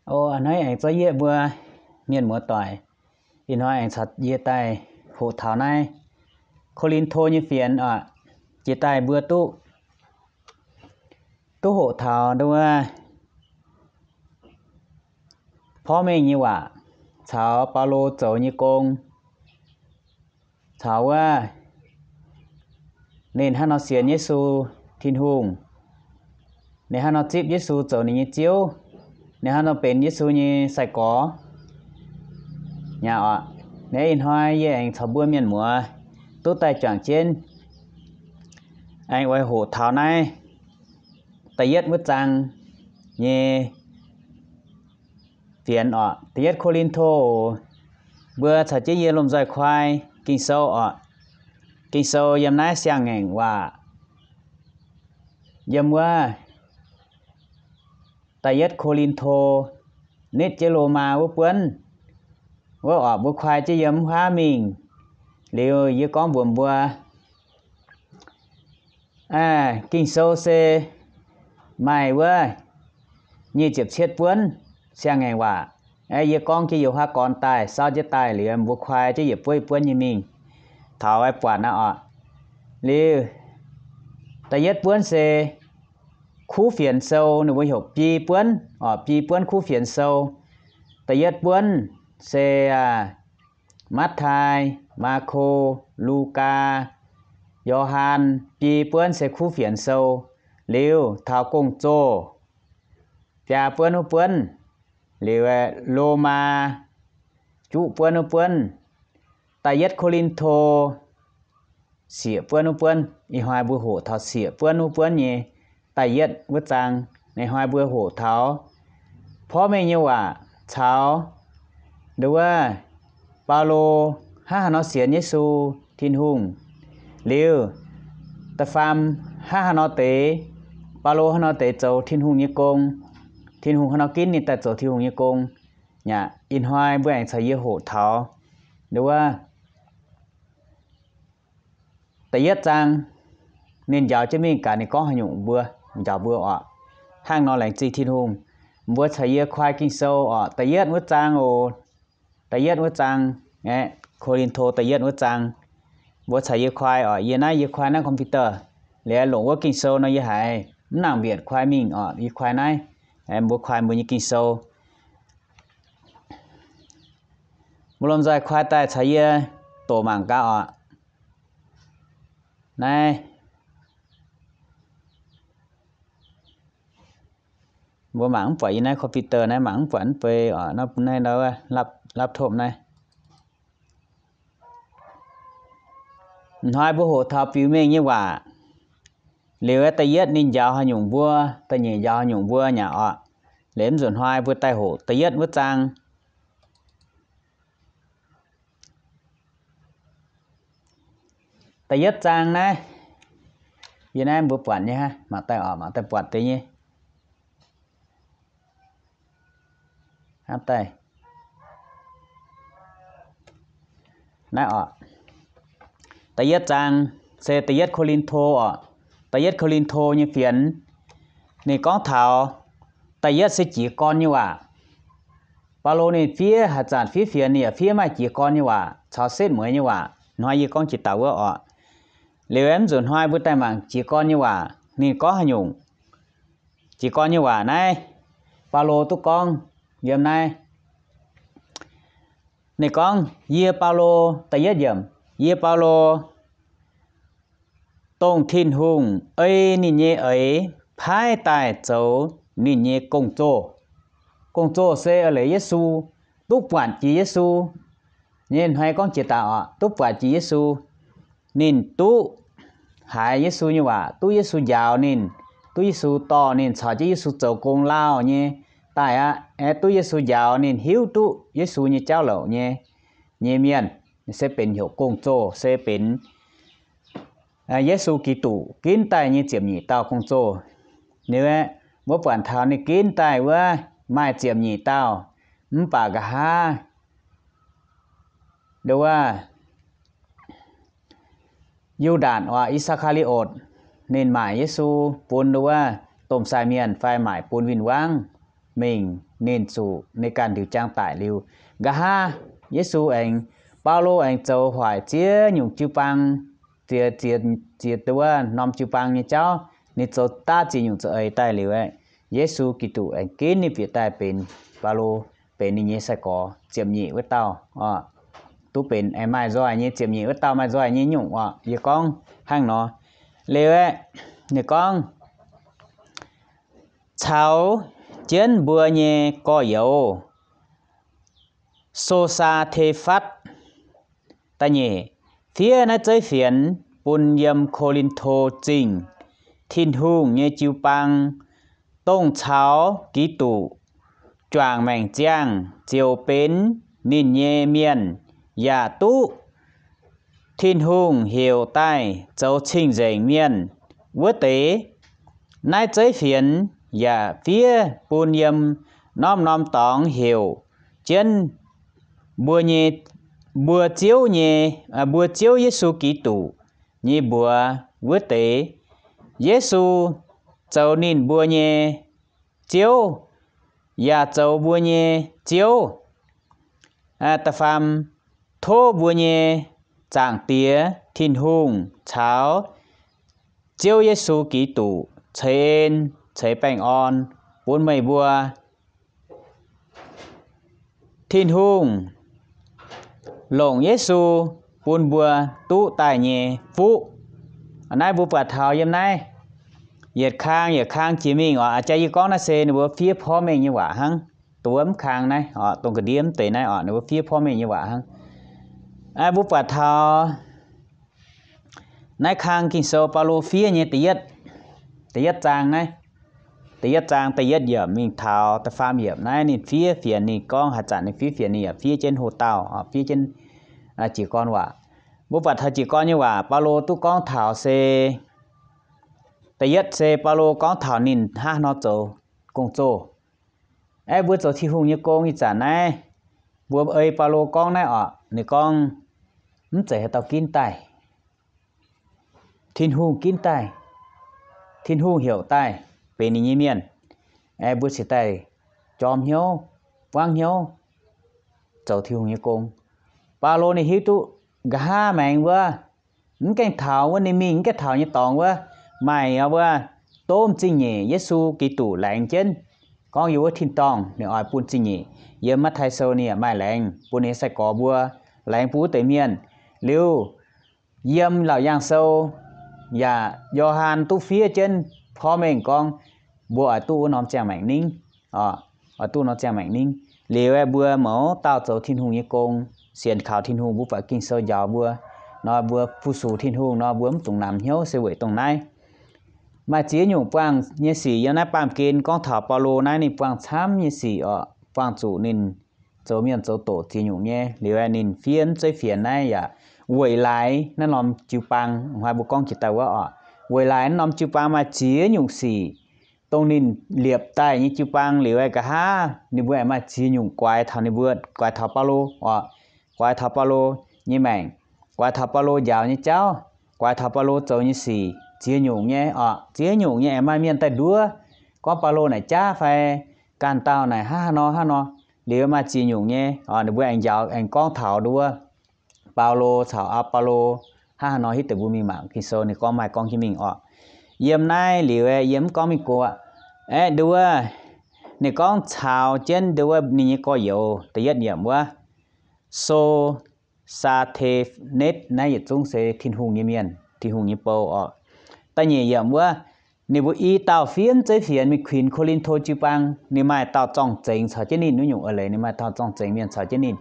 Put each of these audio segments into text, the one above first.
O, a'hneiv aengx zorqv yie mbuo mienh muoz-doic, ih hnoi aengx caux yie daaih hoqc taux naaiv Ko^lin^to nyei fienx oc. Jiex daaih mbuo duqv, duqv hoqc taux nduov porv mengh nyei waac caux Baulo zoux nyei gong, caux wuov ninh hnangv nor sienx Yesu Tin-Hungh, ninh hnangv nor zipv Yesu zoux ninh nyei Ziouv, ninh hnangv nor benx Yesu nyei sai-gorx. Aa, naaiv ih hnoi yie aengx caux mbuo mienh muoz duqv daaih juangc jienv aengx oix hoqc taux naaiv da'yietv wuov zaang nyei fienx oc. Da'yietv Ko^lin^to, mbuo caux jienv yie lomh nzoih kuaai Ging-Sou oc. Ging-Sou yiem naaiv Siang-Ngaengc Waac, yiem wuov da'yietv Ko^lin^to, nitv jienv Lomaa wuov buonv wuov oc. Mbuo kuaai jienv yiem wuov huaav mingh liuz, yie gorngv mbuox mbuo, Ging-Sou se maaih wuov nyic ziepc cietv buonv Siang-Ngaengc Waac. Yie gorngv jienv yiem huaav gorn daaih, saauv jienv daaih liuz, mbuo kuaai jienv yietc buonv yietc buonv nyei mingh taux buatc naaiv oc. Liuz, da'yietv buonv se Kuv Fienx Sou, ninh mbuo heuc Biei Buonv oc, Biei Buonv Kuv Fienx Sou. Da'yietv buonv se Matv^tai, Maako, Lugaa, Yo^han. Biei buonv se Kuv Fienx Sou. Liuz taux Gong-Zoh, biaa buonv wuov buonv. Liuz, Lomaa, juqv buonv wuov buonv. Da'yietv Ko^lin^to, sieqv buonv wuov buonv. Ih hnoi mbuo hoqc taux sieqv buonv wuov buonv nyei da'yietv wuov zaang. Ih hnoi mbuo hoqc taux porv mengh nyei waac caux nduov Baulo hnangv haaix nor sienx Yesu Tin-Hungh. Liuz, da'faam, hnangv haaix nor deix, Baulo haaix nor deix zoux Tin-Hungh nyei gong, Tin-Hungh haaix nor ginv ninh daaih zoux Tin-Hungh nyei gong. Aa, ih hnoi mbuo aengx caux yie hoqc taux nduov da'yietv zaang. Ninh njaaux jienv mingh gaax ninh gorngv haaix nyungc mbuo, njaaux mbuo oc. Hnangv nor laengz zingh Tin-Hungh. Mbuo caux yie kuaai Ging-Sou oc. Da'yietv wuov zaang oc. Da'yietv wuov zaang, aeqv, Ko^lin^to da'yietv wuov zaang. Mbuo caux yie kuaai oc. Yie naaiv, yie kuaai naaiv computer, liuz longc wuov Ging-Sou nor yie haiz mv nangc mbietc kuaai mingh oc. Yie kuaai naaiv, mbuo kuaai mbuo nyei Ging-Sou. Mbuo lomh nzoih kuaai daaih caux yie doqc mangc gaax oc. Naaiv mbuo mangc mv buatc yie naaiv computer naaiv, mangc mv buatc mv bei oc. Naaiv, naaiv laptop naaiv. Hnoi mbuo hoqc taux biux mengh nyei waac. Liuz da'yietv ninh njaaux haaix nyungc mbuo, da'nyeic njaaux haaix nyungc mbuo nyei oc. Liuz mv nzunc hnoi mbuo daaih hoqc da'yietv wuov zaang. Da'yietv zaang naaiv, yie naaiv mbuo buatc nyei hnangv, mangc daaih oc, mangc daaih buatc deix nyei. Hnangv daaih. Naaiv oc, da'yietv zaang se da'yietv Ko^lin^to oc. Da'yietv Ko^lin^to nyei fienx, ninh gorngv taux da'yietv se jiez gorn nyei waac. Baulo ninh fiev haaix zanc fiev fienx ninh yaac fiev maaih jiez gorn nyei waac caux setv mueiz nyei waac. Hnoi yie gorngv jiex daaih wuov oc. Liuz mv nzunc hnoi mbuo daaih mangc jiez gorn nyei waac ninh gorngv haaix nyungc. Jiez gorn nyei waac naaiv, Baulo duqv gorngv yiem naaiv. Ninh gorngv, Yie Baulo, da'yietv yiemc, yie Baulo, dongh Tin-Hungh ei ninh nyei eix paaiv daaih zoux ninh nyei gong-zoh. Gong-zoh se eix leiz Yesu, duqv buatc jiex Yesu nyei, hnoi gorngv jiex daaih oc, duqv buatc jiex Yesu. Ninh duqv haiz Yesu nyei waac, duqv Yesu njaaux ninh, duqv Yesu dorh ninh caux jienv Yesu zoux gong lauh nyei daaih aqv. Aeqv, duqv Yesu njaaux ninh hiuv duqv Yesu nyei jauv louc nyei, nyei mienh se benx heuc gong-zoh, se benx Yesu Giduc ginv daaih nyei ziepc nyeic dauh gong-zoh. Ninh, mbuo buatc taux ninh ginv daaih wuov maaih ziepc nyeic dauh, mv baac nqa'haav nduov Yu^ndaatc oc, I^saa^kaa^li^otc, ninh maaic Yesu bun nduov domh sai mienh fai maaic bun win-wangv mingh. ninh zuqc ninh ganh ndiux jang daic liuz. Nqa'haav Yesu aengx, Baulo aengx zoux hoic ziex nyungc jiu-baang, ziex, ziex, ziex wuov norm jiu-baang nyei jauv, ninh zoux daav ziex nyungc za'eix daaih liuz aeqv, Yesu Giduc aengx ginv ninh bieqc daaih benx Baulo, benx ninh nyei sai-gorx ziepc nyeic wuov dauh oc. Duqv benx aengx maaih nzoih nyei, ziepc nyeic wuov dauh maaih nzoih nyei nyungc oc. Yie gorngv hnangv nor. Liuz aeqv, ninh gorngv, caux jienv mbuo nyei gorx-youz, Sosatefatv, da'nyeic, fiev naaiv zeiv fienx bun yiem Ko^lin^to Zingh, Tin-Hungh nyei jiu-baang, dongh caux Giduc juangc maengc ziangh ziouc benx ninh nyei mienh, yaac duqv Tin-Hungh heuc daaih zoux cing-nzengc mienh wuov deix. Naaiv zeiv fienx yaac fiev bun yiem norm-norm dorngx heuc jienv mbuo nyei, mbuo Ziouv nyei, mbuo Ziouv Yesu Giduc nyei mbuox wuov deix. Yesu zoux ninh mbuo nyei Ziouv, yaac zoux mbuo nyei Ziouv. Da'faam, tov mbuo nyei Zaangc Diex Tin-Hungh caux Ziouv Yesu Giduc ceix en ceix baengh orn bun meih mbuo. Tin-Hungh longc Yesu bun mbuo duqv daaih nyei fuqv. Naaiv mbuo buatc taux yiem naaiv yietc kang yietc kang jiex mingh oc. Aa, jaax yie gorngv naaiv se ninh mbuo fiev porv mengh nyei waac hnangv. Dongh wuov mv kang naaiv oc, dongh ga'ndiev mv deix naaiv oc, ninh mbuo fiev porv mengh nyei waac hnangv. Mbuo buatc taux naaiv kang Ging-Sou Baulo fiev nyei da'yietv, da'yietv zaang naaiv, da'yietv zaang da'yietv yiemc mingh taux da'faam yiemc naaiv ninh fiev fienx, ninh gorngv haaix zanc ninh fiev fienx ninh yaac fiev jienv ho dauh, fiev jienv jiez gorn waac. Mbuo buatc taux jiez gorn nyei waac Baulo duqv gorngv taux se, da'yietv se Baulo gorngv taux ninh hnangv haaix nor zoux gong-zoh. Aeqv, mbuo zoux Tin-Hungh nyei gong ih zanc naaiv, mbuo ei Baulo gorngv naaiv oc, ninh gorngv, mv zeiz haaix dauh ginv daaih. Tin-Hungh ginv daaih. Tin-Hungh heuc daaih benx ninh nyei mienh. Aeqv, mbuo cingx daaih jorm hnyouv, buangv hnyouv zoux Tin-Hungh nyei gong. Baulo ninh hiuv duqv nqa'haav maengx wuov, mv gaengh taux wuov ninh mingh mv gaengh taux nyei dorngx wuov, maaih wuov domh zingh nyeic Yesu Giduc laengz jienv, gorngv yiem wuov tin-dorngh ninh oix bun zingh nyeic. Yiem Matv^tai Sou ninh yaac maaih laengz bun ninh nyei sai-gorx mbuo, laengz bun wuov deix mienh. Liuz yiem Laauc Yaangh Sou yaac Yo^han duqv fiev jienv porv mengh gorngv mbuo oix duqv wuov norm ziangh maengc ningv, oix duqv norm ziangh maengc ningv. Liuz aeqv, mbuo mouz dauh zoux Tin-Hungh nyei gong, sienx kaux Tin-Hungh, mbuo buatc Ging-Sou njaaux mbuo nor, mbuo fu-sux Tin-Hungh nor, mbuo mv dungx namx hnyouv se weic dongh naaiv. Maaih ziex nyungc buangh nyei sic yiem naaiv baamh gen gorngv taux Baulo naaiv ninh buangh camv nyei sic oc, buangh zuqc ninh zoux mienh zoux doqc ziex nyungc nyei. Liuz aeqv, ninh fiev mv zeiv fienx naaiv yaac weic laaix naaiv norm jiu-baang, hnoi mbuo gorngv jiex daaih wuov oc, weic laaix naaiv norm jiu-baang maaih ziex nyungc sic dongh ninh liepc daaih nyei jiu-baang. Liuz aeqv, nqa'haav ninh mbuo aengx maaih ziex nyungc guaix taux ninh mbuo, guaix taux Baulo oc, guaix taux Baulo nyei maengc, guaix taux Baulo njaaux nyei jauv, guaix taux Baulo zoux nyei sic, ziex nyungc nyei oc, ziex nyungc nyei aengx maaih mienh daaih nduov gorngv Baulo naaic jaav fai ganh dauh naaic hnangv haaix nor hnangv nor. Liuz maaih ziex nyungc nyei oc, ninh mbuo aengx njaaux aengx gorngv taux nduov Baulo caux Apollo hnangv haaix nor hitv deix mbuo mingh mangc Ging-Sou ninh gorngv maaih gorngv jienv mingh oc. Yiem naaiv liuz aeqv, yie mv gorngv mingh go aqv. Aeqv, nduov, ninh gorngv caux jienv nduov ninh nyei gorx-youz da'yietv yiemc wuov, Sosathenetv, naaiv yietc zungv se Tin-Hungh nyei mienh, Tin-Hungh nyei bou oc. Da'nyeic yiemc wuov, ninh mbuo i dauh fiev mv zeiv fienx mingh kuinx Ko^lin^to jiu-baang, ninh maaih dauh zorng-zengx caux jienv ninh wuov nyungc eix leiz, ninh maaih dauh zorng-zengx mienh caux jienv ninh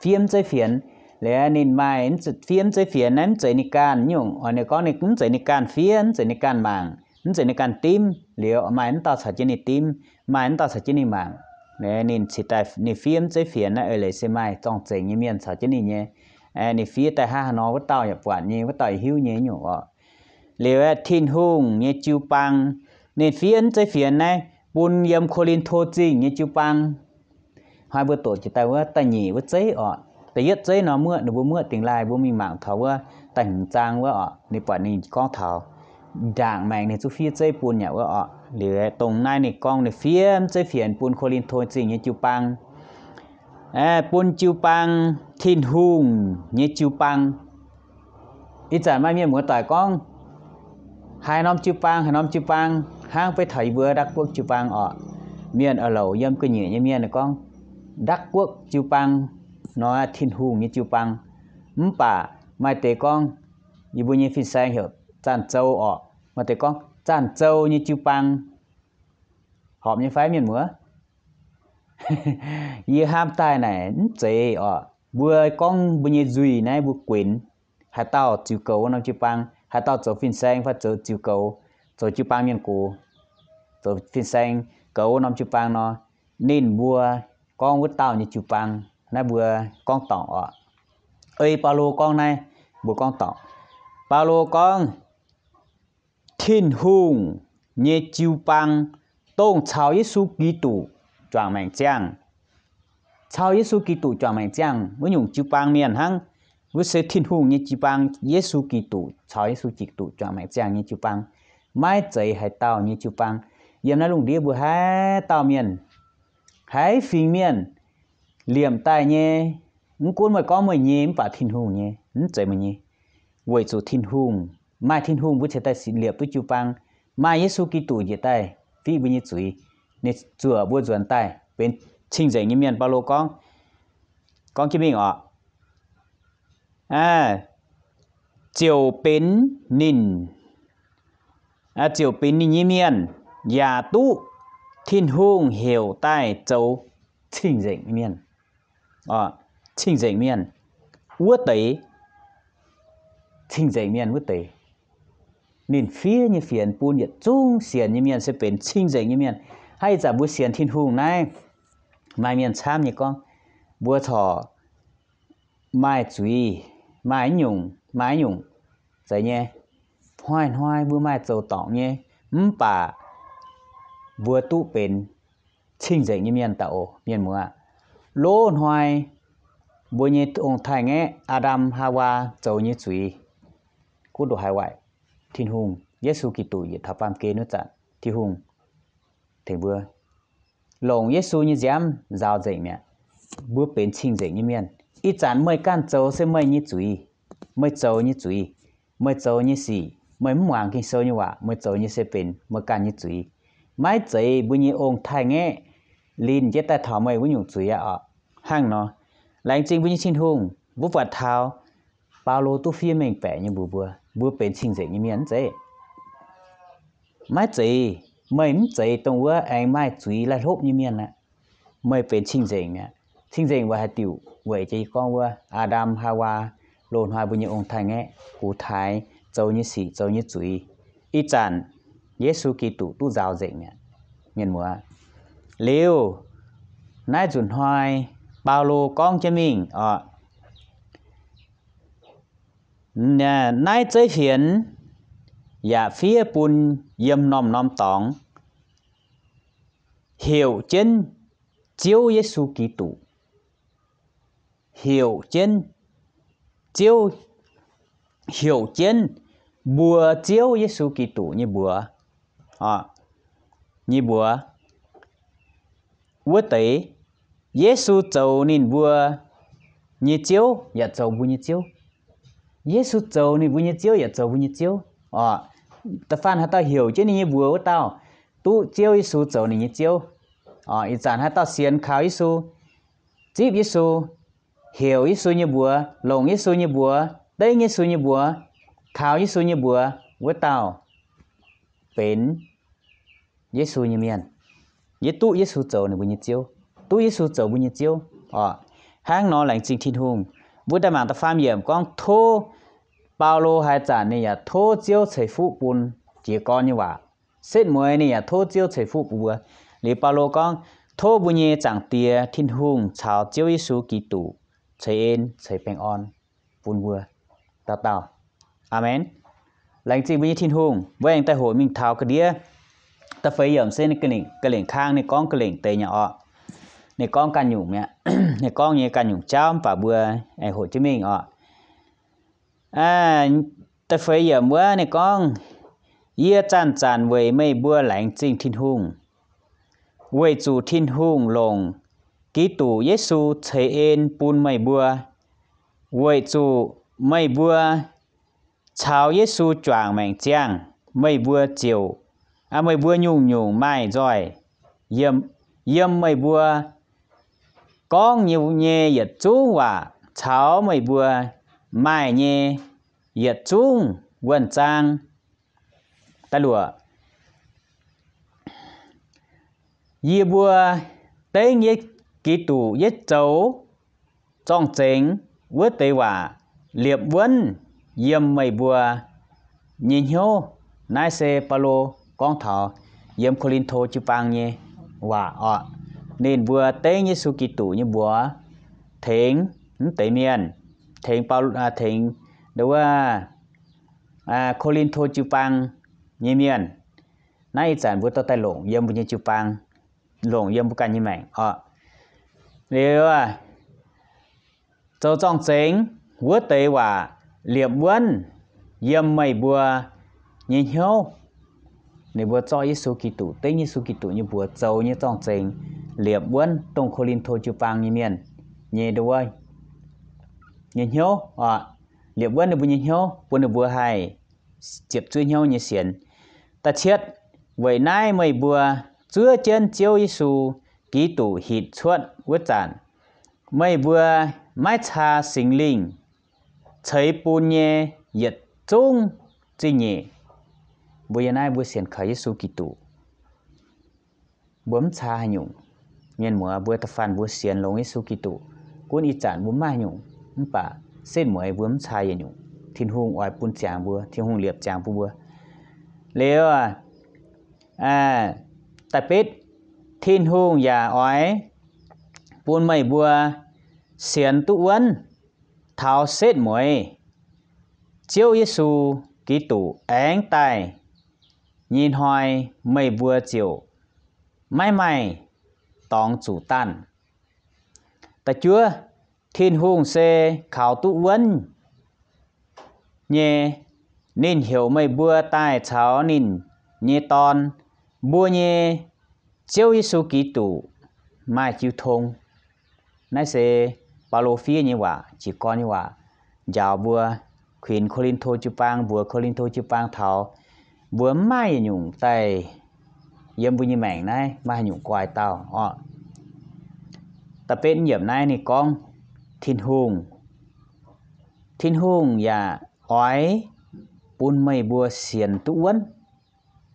fiev mv zeiv fienx. Liuz ninh maaih fiev mv zeiv fienx naaiv mv zeiz ninh ganh nyungc oc, ninh gorngv ninh mv zeiz ninh ganh fiev, mv zeiz ninh ganh mangc, mv zeiz ninh ganh dimv. Liuz maaih mv dauh caux jienv ninh dimv, maaih mv dauh caux jienv ninh mangc. Ninh cingx daaih ninh fiev mv zeiv fienx naaiv eix leiz se maaih zorng-zengx nyei mienh caux jienv ninh nyei. Ninh fiev daaih hnangv haaix nor wuov dauh yaac buatc nyei, wuov dauh yaac hiuv nyei nyungc oc. Liuz aeqv, Tin-Hungh nyei jiu-baang, ninh fiev mv zeiv fienx naaiv bun yiem Ko^lin^to Zingh nyei jiu-baang. Hnoi mbuo doqc jiex daaih wuov da'nyeic wuov zeiv oc. Da'yietv zeiv nor muoqv, ninh mbuo muoqv dingx laaih mbuo mingh mangc taux wuov da'hmz zaang wuov oc, ninh buatc ninh gorngv taux ndaangc maengc ninh zuqc fiev zeiv bun yaac wuov orqc. Liuz dongh naaiv ninh gorngv ninh fiev zeiv fienx bun Ko^lin^to Zingh nyei jiu-baang, bun jiu-baang Tin-Hungh nyei jiu-baang. Ih zanc maaih mienh muoz-doic gorngv, haaix norm jiu-baang, haaix norm jiu-baang, hnangv beiv taux yie mbuo Đắk Guoqv jiu-baang orqc, mienh a'louc yiem ga'nyiec nyei mienh gorngv, Đắk Guoqv jiu-baang nor Tin-Hungh nyei jiu-baang. Mv baac maaih deix gorngv, yie mbuo nyei fin-saeng heuc Zanc Zou orqc, maaih deix gorngv Zanc Zou nyei jiu-baang. Horpc nyei fai mienh muoz? Yie hnamv daaih naaic mv zeiz orqc. Mbuo gorngv mbuo nyei nzuih naaiv mbuo guenx, haaix dauh ziux goux wuov norm jiu-baang, haaix dauh zoux fin-saeng fai zoux ziux goux, zoux jiu-baang mienh gox, zoux fin-saeng goux wuov norm jiu-baang nor, ninh mbuo gorngv wuov dauh nyei jiu-baang. Naaiv mbuo gorngv dorngc orqc. Ei Baulo gorngv naaiv, mbuo gorngv dorngc. Baulo gorngv, Tin-Hungh nyei jiu-baang, dongh caux Yesu Giduc juangc maengc ziangh. Caux Yesu Giduc juangc maengc ziangh wuov nyungc jiu-baang mienh hnangv. Wuov se Tin-Hungh nyei jiu-baang, Yesu Giduc, caux Yesu Giduc juangc maengc ziangh nyei jiu-baang. Maiv zeiz haaix dauh nyei jiu-baang. Yiem naaiv lungh ndiev mbuo haaix dauh mienh, haaix fingx mienh, liemh daaih nyei, mv gunv meih gorngv meih nyei mv baac Tin-Hungh nyei, mv zeiz meih nyei. Weic zuqc Tin-Hungh, maaih Tin-Hungh mbuo cingx daaih liepc duqv jiu-baang. Maaih Yesu Giduc njiec daaih fiqv mbuo nyei zuiz, ninh zuoqc mbuo nzuonx daaih benx cing-nzengc nyei mienh. Baulo gorngv, gorngv jienv mingh orqc, ziouc benx ninh, ziouc benx ninh nyei mienh, yaac duqv Tin-Hungh heuc daaih zoux cing-nzengc nyei mienh. Cing-nzengc mienh wuov deix, cing-nzengc mienh wuov deix, ninh fiev nyei fienx bun yietc zungv sienx nyei mienh se benx cing-nzengc nyei mienh. Hnangv ih zanc mbuo sienx Tin-Hungh naaiv, maaih mienh camv nyei gorngv, mbuo corc maaih zuiz, maaih nyungc, maaih nyungc, zeiz nyei, hnoi-hnoi mbuo maaih zoux dorngc nyei, mv baac mbuo duqv benx cing-nzengc nyei mienh daaih oc, mienh muoz. Loz-hnoi mbuo nyei ong-taaix-ngaeqv Aa^ndam, Haawaa zoux nyei zuiz, gunv ndoqc haaix waaic, Tin-Hungh, Yesu Giduc yietc taux baamh gen wuov zanc, Tin-Hungh tengx mbuo longc Yesu nyei nziaamv nzaaux nzengc mi'aqv. Mbuo benx cing-nzengc nyei mienh. Ih zanc meih ganh zoux se meih nyei zuiz, meih zoux nyei zuiz, meih zoux nyei sic, meih mv muangx Ging-Sou nyei waac, meih zoux nyei se benx meih ganh nyei zuiz. Maiv zeiz mbuo nyei ong-taaix-ngaeqv linh jienv daaih taux meih wuov nyungc zuiz aqv orqc. Hnangv nor, laengz zingh mbuo nyei Tin-Hungh, mbuo buatc taux Baulo duqv fiev mengh baeqc nyei mbuox mbuo, mbuo benx cing-nzengc nyei mienh mv zeiz? Maiv zeiz. Meih mv zeiz dongh wuov aengx maaih zuiz laih hlopv nyei mienh aqv. Meih benx cing-nzengc mi'aqv. Cing-nzengc weic haaix diuc? Weic jiex gorngv wuov Aa^ndam, Haawaa, loz-hnoi mbuo nyei ong-taaix-ngaeqv, gux taaix, zoux nyei sic, zoux nyei zuiz, ih zanc Yesu Giduc duqv nzaaux nzengc mi'aqv, mienh muoz. Liuz, naaiv nzunc hnoi Baulo gorngv jienv mingh orqc, naaiv zeiv fienx yaac fiev bun yiem norm-norm dorngx heuc jienv Ziouv Yesu Giduc, heuc jienv Ziouv, heuc jienv mbuo Ziouv Yesu Giduc nyei mbuox, nyei mbuox. Wuov deix, Yesu zoux ninh mbuo nyei Ziouv yaac zoux mbuo nyei Ziouv. Yesu zoux ninh mbuo nyei Ziouv yaac zoux mbuo nyei Ziouv. Orqc, da'faanh haaix dauh heuc jienv ninh nyei mbuox wuov dauh, duqv Ziouv Yesu zoux ninh nyei Ziouv. Orqc, ih zanc haaix dauh sienx kaux Yesu, zipv Yesu, heuc Yesu nyei mbuox, longc Yesu nyei mbuox, dengv Yesu nyei mbuox, kaux Yesu nyei mbuox wuov dauh benx Yesu nyei mienh. Yie duqv Yesu zoux ninh mbuo nyei Ziouv. Duqv Yesu zoux mbuo nyei Ziouv. Orqc, hnangv nor laengz zingh Tin-Hungh. Mbuo daaih mangc da'faam yiemc gorngv tov Baulo haaix zanc ninh yaac tov Ziouv ceix fuqv bun jiez gorn nyei waac. Setv mueiz ninh yaac tov Ziouv ceix fuqv bun mbuo. Liuz Baulo gorngv, tov mbuo nyei Zaangc Diex Tin-Hungh caux Ziouv Yesu Giduc ceix en ceix baengh orn bun mbuo dauh dauh. Aamen. Laengz zingh mbuo nyei Tin-Hungh. Mbuo aengx daaih hoqc mingh taux ga'ndiev da'feix yiemc se ga'lengc, ga'lengc kang ninh gorngv ga'lengc deix nyei orqc. Ninh gorngv ganh nyungc mi'aqv. Ninh gorngv nyei ganh nyungc jauv mv baac mbuo aengx hoqc jienv mingh orqc. Da'feix yiemc wuov ninh gorngv, Yie zanc-zanc weic meih mbuo laengz zingh Tin-Hungh, weic zuqc Tin-Hungh longc Giduc Yesu ceix en bun meih mbuo, weic zuqc meih mbuo caux Yesu juangc maengc ziangh, meih mbuo ziouc, meih mbuo nyungc-nyungc maaih nzoih. Yiem meih mbuo gorngv nyei yietc zungv waac caux meih mbuo maaih nyei yietc zungv wuonh zaang. Da'luoqc, yie mbuo dengv Giduc yietv zoux zorng-zengx wuov deix waac liepc wuonv yiem meih mbuo nyei hnyouv. Naaiv se Baulo gorngv taux yiem Ko^lin^to jiu-baang nyei waac oc. Ninh mbuo dengv Yesu Giduc nyei mbuox tengx mv deix mienh, tengx, tengx nduov Ko^lin^to jiu-baang nyei mienh. Naaiv ih zanc mbuo dorh daaih longc yiem mbuo nyei jiu-baang, longc yiem mbuo ganh nyei maengc oc. Liuz, zoux zorng-zengx wuov deix waac liepc wuonv yiem meih mbuo nyei hnyouv. Ninh mbuo zorqv Yesu Giduc, dengv Yesu Giduc nyei mbuox zoux nyei zorng-zengx liepc wuonv dongh Ko^lin^to jiu-baang nyei mienh nyei nduov nyei hnyouv oc. Liepc wuonv ninh mbuo nyei hnyouv, bun ninh mbuo haih ziepc zuoqv hnyouv nyei sienx. Da'cietv, weic naaiv meih mbuo zuov jienv Ziouv Yesu Giduc hinc cuotv wuov zanc, meih mbuo maiv caa Singx Lingh ceix bun nyei yietc zungv zingh nyeic. Mbuo yiem naaiv mbuo sienx kaux Yesu Giduc, mbuo mv caa haaix nyungc. Mienh muoz, mbuo da'faanh mbuo sienx longx Yesu Giduc, gunv ih zanc mbuo mv maaih haaix nyungc, mv baac setv mueiz mbuo mv caa yietc nyungc. Tin-Hungh oix bun ziangx mbuo, Tin-Hungh liepc ziangx bun mbuo. Liuz, da'betv, Tin-Hungh yaac oix bun meih mbuo sienx duqv wuonv taux setv mueiz Ziouv Yesu Giduc aengx daaih nyei hnoi, meih mbuo ziouc maiv maaih dorngx zuqc daanh. Da'juov, Tin-Hungh se kaux duqv wuonv nyei. Ninh heuc meih mbuo daaih caux ninh nyei Dorn, mbuo nyei Ziouv Yesu Giduc, maaih jiu tong. Naaiv se Baulo fiev nyei waac, jiez gorn nyei waac, njaaux mbuo, kuinx Ko^lin^to jiu-baang, mbuox Ko^lin^to jiu-baang taux mbuo mv maaih yietc nyungc daaih yiem mbuo nyei maengc naaiv maaih haaix nyungc guai dauh oc. Da'betv yiemc naaiv ninh gorngv, Tin-Hungh, Tin-Hungh yaac oix bun meih mbuo sienx duqv wuonv.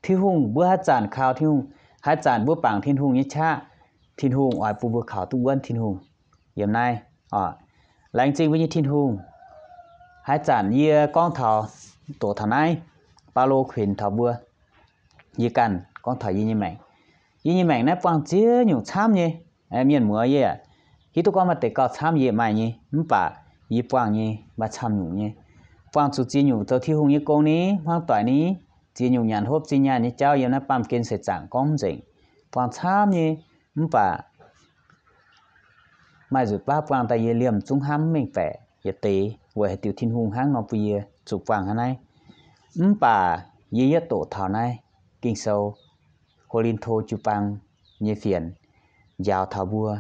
Tin-Hungh, mbuo haaix zanc kaux Tin-Hungh, haaix zanc mbuo bangc Tin-Hungh nyei qaqv, Tin-Hungh oix bun mbuo kaux duqv wuonv Tin-Hungh. Yiem naaiv, laengz zingh mbuo nyei Tin-Hungh. Haaix zanc yie gorngv taux, doqc taux naaiv, Baulo kuinx taux mbuo, yie ganh gorngv taux yie nyei maengc. Yie nyei maengc naaiv buangh ziex nyungc camv nyei. Mienh muoz, yie hiuv duqv gorngv maaih deix gauh camv yie maaih nyei, mv baac yie buangh nyei maaih camv nyungc nyei. Buangh zuqc ziex nyungc zoux Tin-Hungh nyei gong ni, hmuangv doic ni, ziex nyungc nyanc hopv zinh nyaanh nyei jauv yiem naaiv baamh gen seix zaangc gorngv mv nzengc. Buangh camv nyei, mv baac maaih nzunc baav buangh daaih yie liemh zungv hnamv mv mengh baeqc yietc deix weic haaix diuc Tin-Hungh hnangv nor bun yie zuqc buangh hnangv naaiv. Mv baac yie yietv doqc taux naaiv Ging-Sou, Ko^lin^to jiu-baang nyei fienx, njaaux taux mbuo,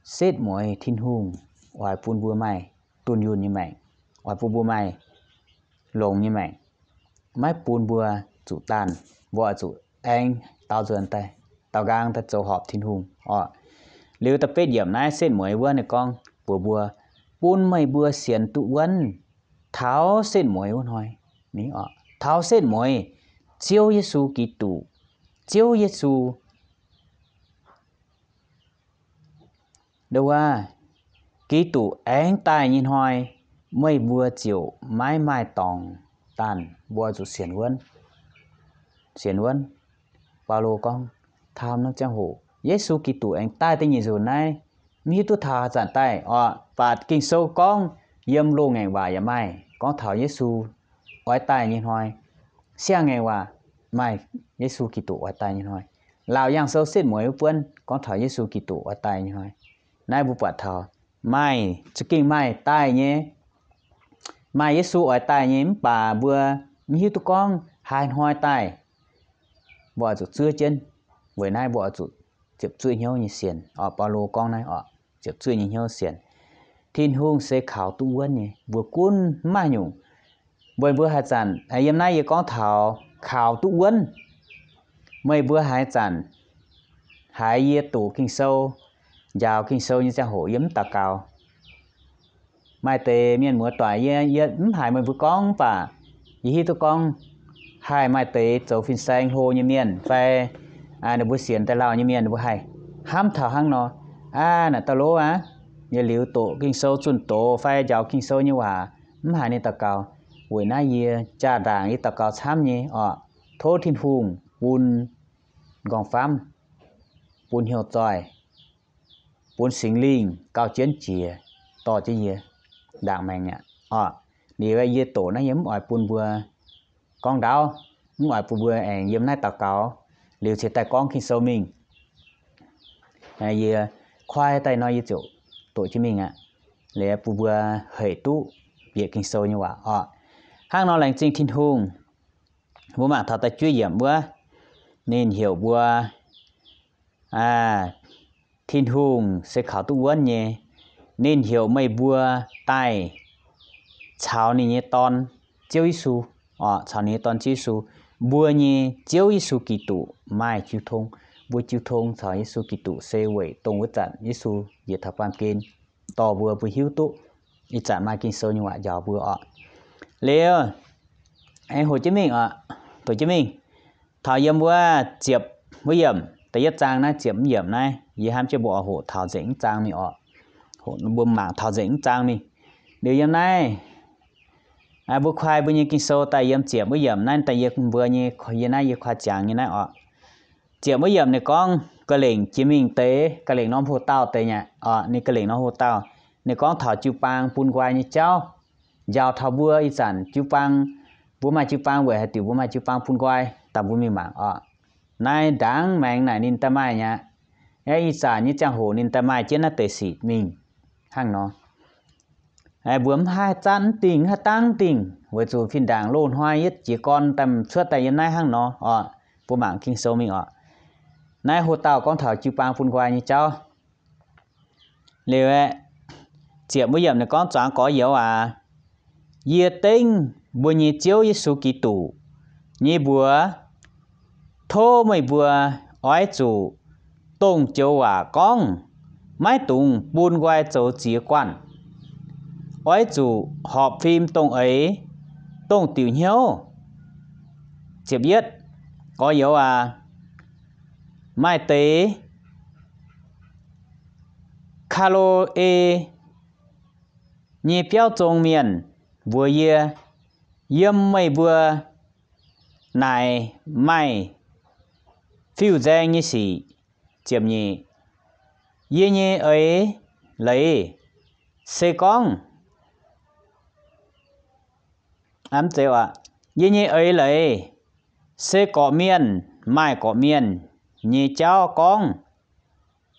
setv mueiz Tin-Hungh oix bun mbuo maaih dunh yunh nyei maengc, oix bun mbuo maaih longx nyei maengc, maiv bun mbuo zuqc daanh, mbuo oix zuqc aengx daaux nzuonx daaih, daaux nqaang daaih zoux horpc Tin-Hungh oc. Liuz da'betv yiemc naaiv setv mueiz wuov ninh gorngv mbuox mbuo, bun meih mbuo sienx duqv wuonv taux setv mueiz wuov hnoi. Taux setv mueiz, Ziouv Yesu Giduc, Ziouv Yesu Nduov, Giduc aengx daaih nyei hnoi, meih mbuo ziouc maiv maaih dorngx daanh, mbuo zuqc sienx wuonv. Sienx wuonv. Baulo gorngv, taux norm ziangh hoc Yesu Giduc aengx daaih da'nyeic nzunc naaiv, mv hiuv duqv taux haaix zanc daaih oc. Mv baac Ging-Sou gorngv yiem loz-ngaengc waac yaac maaih gorngv taux Yesu oix daaih nyei hnoi. Siang-ngaengc waac maaih Yesu Giduc oix daaih nyei hnoi. Laauc Yangh Sou setv mueiz wuov buonv gorngv taux Yesu Giduc oix daaih nyei hnoi. Naaiv mbuo buatc taux maaih, za'gengh maaih daaih nyei, maaih Yesu oix daaih nyei, mv baac mbuo mv hiuv duqv gorngv Haaix hnoi daaih, mbuo oix zuqc zuov jienv. Weic naaiv mbuo oix zuqc ziepc zuoqv hnyouv nyei sienx. Orqc, Baulo gorngv naaiv orqc, ziepc zuoqv nyei hnyouv sienx. Tin-Hungh se kaux duqv wuonv nyei. Mbuo gunv mv maaih nyungc. Meih mbuo haaix zanc, yiem naaiv yie gorngv taux kaux duqv wuonv. Meih mbuo haaix zanc haiz yie doqc Ging-Sou, njaaux Ging-Sou nyei ziangh hoc yie mv daux gaux? Maaih deix mienh muoz-doic, yie, yie mv haiz meih mbuo gorngv, mv baac yie hiuv duqv gorngv haih maaih deix zoux fin-saeng hlo nyei mienh fai ninh mbuo sienx daaih lauh nyei mienh, ninh mbuo haih hnamv taux hnangv nor, aav, naaic dauh lov aav, yietc liuz doqc Ging-Sou zunh doz fai njaaux Ging-Sou nyei waac, mv haiz ninh daux gaux. Weic naaiv yie jaa-ndaangc yie daux gaux camv nyei orqc. Tov Tin-Hungh bun nqorngv-famv, bun hnyouv zoih, bun Singx Lingh gauh jienv jiex dorh jienv yie ndaangc maengc aqv orqc. Liuz yie doqc naaiv yie mv oix bun mbuo gorngv ndaauv, mv oix bun mbuo aengx yiem naaiv daux gaux liuz cingx daaih gorngv Ging-Sou mingh. Yie kuaaiv daaih nor yie ziouc doqc jienv mingh aqv. Liuz bun mbuo hec duqv bieqc Ging-Sou nyei waac orqc. Hnangv nor laengz zingh Tin-Hungh. Mbuo mangc taux da'juov yiemc wuov, ninh heuc mbuo, Tin-Hungh se kaux duqv wuonv nyei. Ninh heuc meih mbuo daaih caux ninh nyei Dorn, Ziouv Yesu, orqc, caux ninh nyei Dorn, Ziouv Yesu. Mbuo nyei Ziouv Yesu Giduc maaih jiu tong. Mbuo jiu tong caux Yesu Giduc se weic dongh wuov zanc Yesu njiec taux baamh gen dorh mbuo, mbuo hiuv duqv ih zanc maaih Ging-Sou nyei waac njaaux mbuo orqc. Liuz, aengx hoqc jienv mingh orqc, doqc jienv mingh. Taux yiem wuov ziepc wuov yiemc, da'yietv zaang naaiv ziepc wuov yiemc naaiv, yie hnamv jienv mbuo oix hoqc taux nzengc wuov zaang mingh orqc. Mbuo mangc taux nzengc wuov zaang mingh. Liuz yiem naaiv, mbuo kuaai mbuo nyei Ging-Sou daaih yiem ziepc wuov yiemc naaiv daaih, yie mbuo nyei, yie naaiv yie kuaai ziangx nyei naaiv orqc. Ziepc wuov yiemc ninh gorngv ga'lengc jiex mingh deix, ga'lengc norm hoc-dauh deix nyei orqc. Ninh ga'lengc norm hoc-dauh, ninh gorngv taux jiu-baang bun nqoi nyei jauv, njaaux taux mbuo ih zanc jiu-baang, mbuo maaih jiu-baang weic haaix diuc mbuo maaih jiu-baang bun nqoi, daaih mbuo mingh mangc orqc. Naaiv ndaangc maengx naaic ninh daaih maaih nyei aqv. Ih zanc nyei ziangh hoc ninh daaih maaih jienv naaiv deix sic mingh hnangv nor. Mbuo mv haih zatv mv dingh, mv haih dangv mv dingh, weic zuqc fin-ndaangc loz-hnoi yietv jiez gorn daaih cuotv daaih yiem naaiv hnangv nor orqc. Mbuo mangc Ging-Sou mingh orqc. Naaiv hoc-dauh gorngv taux jiu-baang bun nqoi nyei jauv. Liuz aeqv, ziepc wuov yiemc ninh gorngv, Zuangx gorx-youz aac, yie dengv mbuo nyei Ziouv Yesu Giduc nyei mbuox, tov meih mbuo oix zuqc dongh joux waac gorngv, maiv dungx bun nqoi zoux ziex guanh. Oix zuqc horpc fim dongh eix, dongh diuc hnyouv. Ziepc yietv, gorx-youz aac, maaih deix Kaa^lo^e nyei biauv zong mienh mbuox yie, yiem meih mbuo naaic maaih fiuv-nzaeng nyei sic. Ziepc nyeic, yie nyei eix leiz se gorngv, yie nyei eix leiz se gorqv-mienh maaih gorqv-mienh nyei jauv gorngv.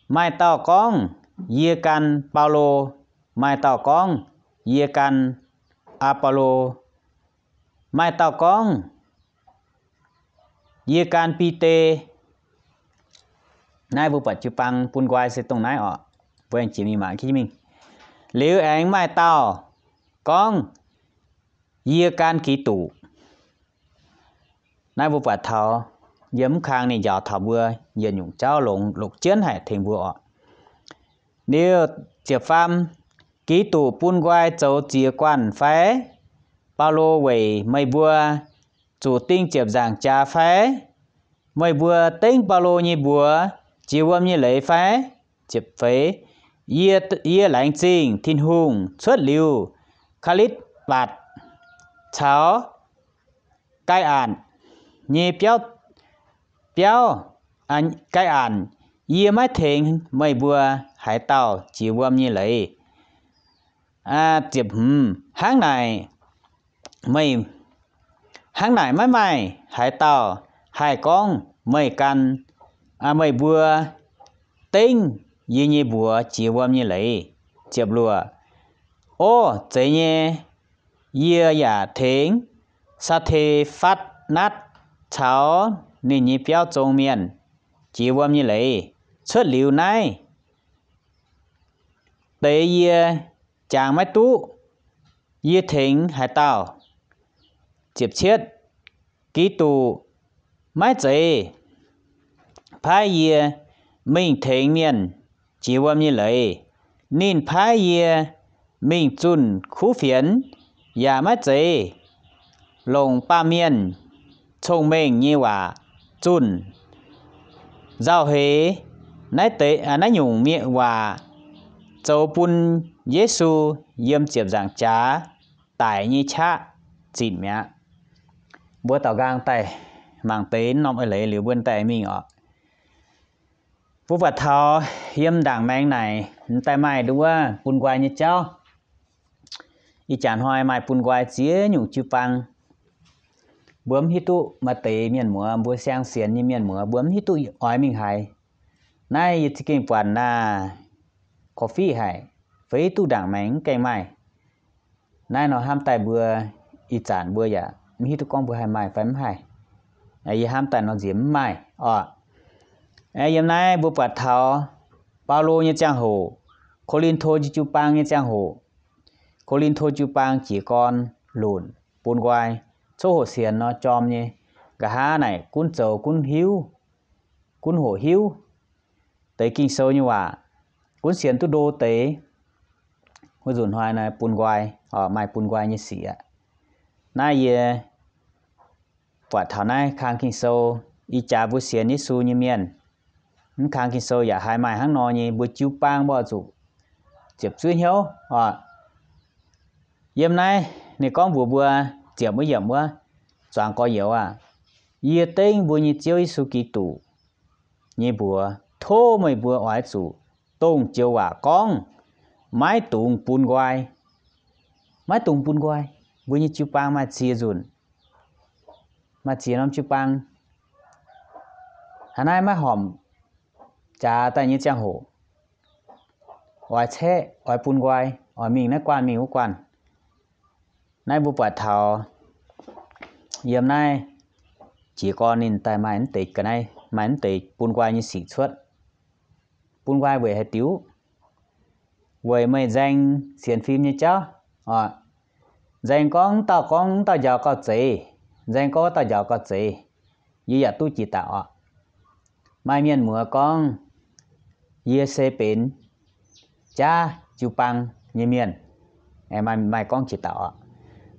Maaih dauh gorngv, Yie gan Baulo. Maaih dauh gorngv, Yie gan Apollo. Maaih dauh gorngv, Yie gan Bide. Naaiv mbuo buatc jiu-baang bun nqoi se dongh naaiv orqc. Mbuo aengx jiex mingh mangc jienv mingh. Liuz aengx maaih dauh gorngv, Yie gan Giduc. Naaiv mbuo buatc taux yiem mv kang ninh njaaux taux mbuo yietc nyungc jauv longc, longc jienv haic tengx mbuo orqc. Liuz ziepc faam, Giduc bun nqoi zoux ziex guanh fai? Baulo weic meih mbuo zuqc ding ziepc nzaangc jaax fai? Meih mbuo dengv Baulo nyei mbuox jiex wuom nyei leiz fai? Ziepc feix, yie, yie laengz zingh Tin-Hungh cuotv liuz Kalitv^mbatc caux Kai^an nyei biauv, biauv, Kai^an, yie maiv tengx meih mbuo haaix dauh jiex wuom nyei leiz. Ziepc hmz, hnangv naaic, meih, hnangv naaic maiv maaih haaix dauh haih gorngv meih gan, meih mbuo dengv yie nyei mbuox jiex wuom nyei leiz. Ziepc luoqc, o, zeiz nyei, yie yaac tengx Saa^te^fatv Natv caux ninh nyei biauv zong mienh jiex wuom nyei leiz cuotv liuz naaiv, deix yie jangx maiv duqv, yie tengx haaix dauh? Ziepc cietv, Giduc maiv zeiz paaiv yie mingh tengx mienh jiex wuom nyei leiz. Ninh paaiv yie mingh zunh kuv fienx, yaac maiv zeiz longc baamh mienh cong-mengh nyei waac zunh. Nzauh heix naaiv deix, naaiv nyungc mienh waac zoux bun Yesu yiem ziepc nzaangc jaax daic nyei qaqv zinc mi'aqv. Mbuo daaux nqaang daaih mangc deix norm eix leiz liuz mbuo daaih mingh oc. Mbuo buatc taux yiem ndaangc maengx naaic daaih maaih nduov bun nqoi nyei jauv. Ih jaax hnoi maaih bun nqoi ziex nyungc jiu-baang. Mbuo mv hiuv duqv maaih deix mienh muoz, mbuo siang sienx nyei mienh muoz, mbuo mv hiuv duqv oix mingh haaix. Naaiv yie za'gengh buatc naaiv korv-fiqv haic, feix duqv ndaangc maengx mv gaengh maaih. Naaiv nor hnamv daaih mbuo ih zanc mbuo yaac mv hiuv duqv gorngv mbuo haih maaih fai mv haih. Yie hnamv daaih nor nziex mv maaih oc. Yiem naaiv mbuo buatc taux Baulo nyei ziangh hoc, Ko^lin^to jiu-baang nyei ziangh hoc, Ko^lin^to jiu-baang jiez gorn lunc bun nqoi, coqv hoqc sienx nor jorm nyei. Nqa'haav naaic gunv zoux gunv hiuv, gunv hoqc hiuv deix Ging-Sou nyei waac, gunv sienx duqv ndo deix. Wuov nzunc hnoi naaiv bun nqoi, maaih bun nqoi nyei sic aqv. Naaiv yie buatc taux naaiv kang Ging-Sou, ih jaax mbuo sienx Yesu nyei mienh, mv kang Ging-Sou yaac haih maaih hnangv nor nyei. Mbuo jiu-baang mbuo zuqc ziepc zuiv hnyouv oc. Yiem naaiv ninh gorngv mbuox mbuo, ziepc wuov yiemc wuov, zuangx gorx-youz aah! Yie dengv mbuo nyei Ziouv Yesu Giduc nyei mbuox tov meih mbuo oix zuqc dongh joux waac gorngv, maiv dungx bun nqoi. Maiv dungx bun nqoi. Mbuo nyei jiu-baang maaih ziex nzunc, maaih ziex norm jiu-baang. Hnangv naaiv maiv horpc jaax daaih nyei ziangh hoc, oix caeqv, oix bun nqoi, oix mingh naaiv guanh mingh wuov guanh. Naaiv mbuo buatc taux yiem naaiv jiez gorn ninh daaih maaih mv deix ga'naaiv, maaih mv deix bun nqoi nyei sic cuotv. Bun nqoi weic haaix diuc? Weic meih nzaeng sienx fim nyei jauv oc. Nzaeng gorngv wuov dauh gorngv wuov dauh njaaux gauh zeiz, nzaeng gorngv wuov dauh njaaux gauh zeiz, yie yaac duqv jiex daaih oc. Maaih mienh muoz gorngv, yie se benx jaav jiu-baang nyei mienh. Maaih, maaih gorngv jiex daaih oc.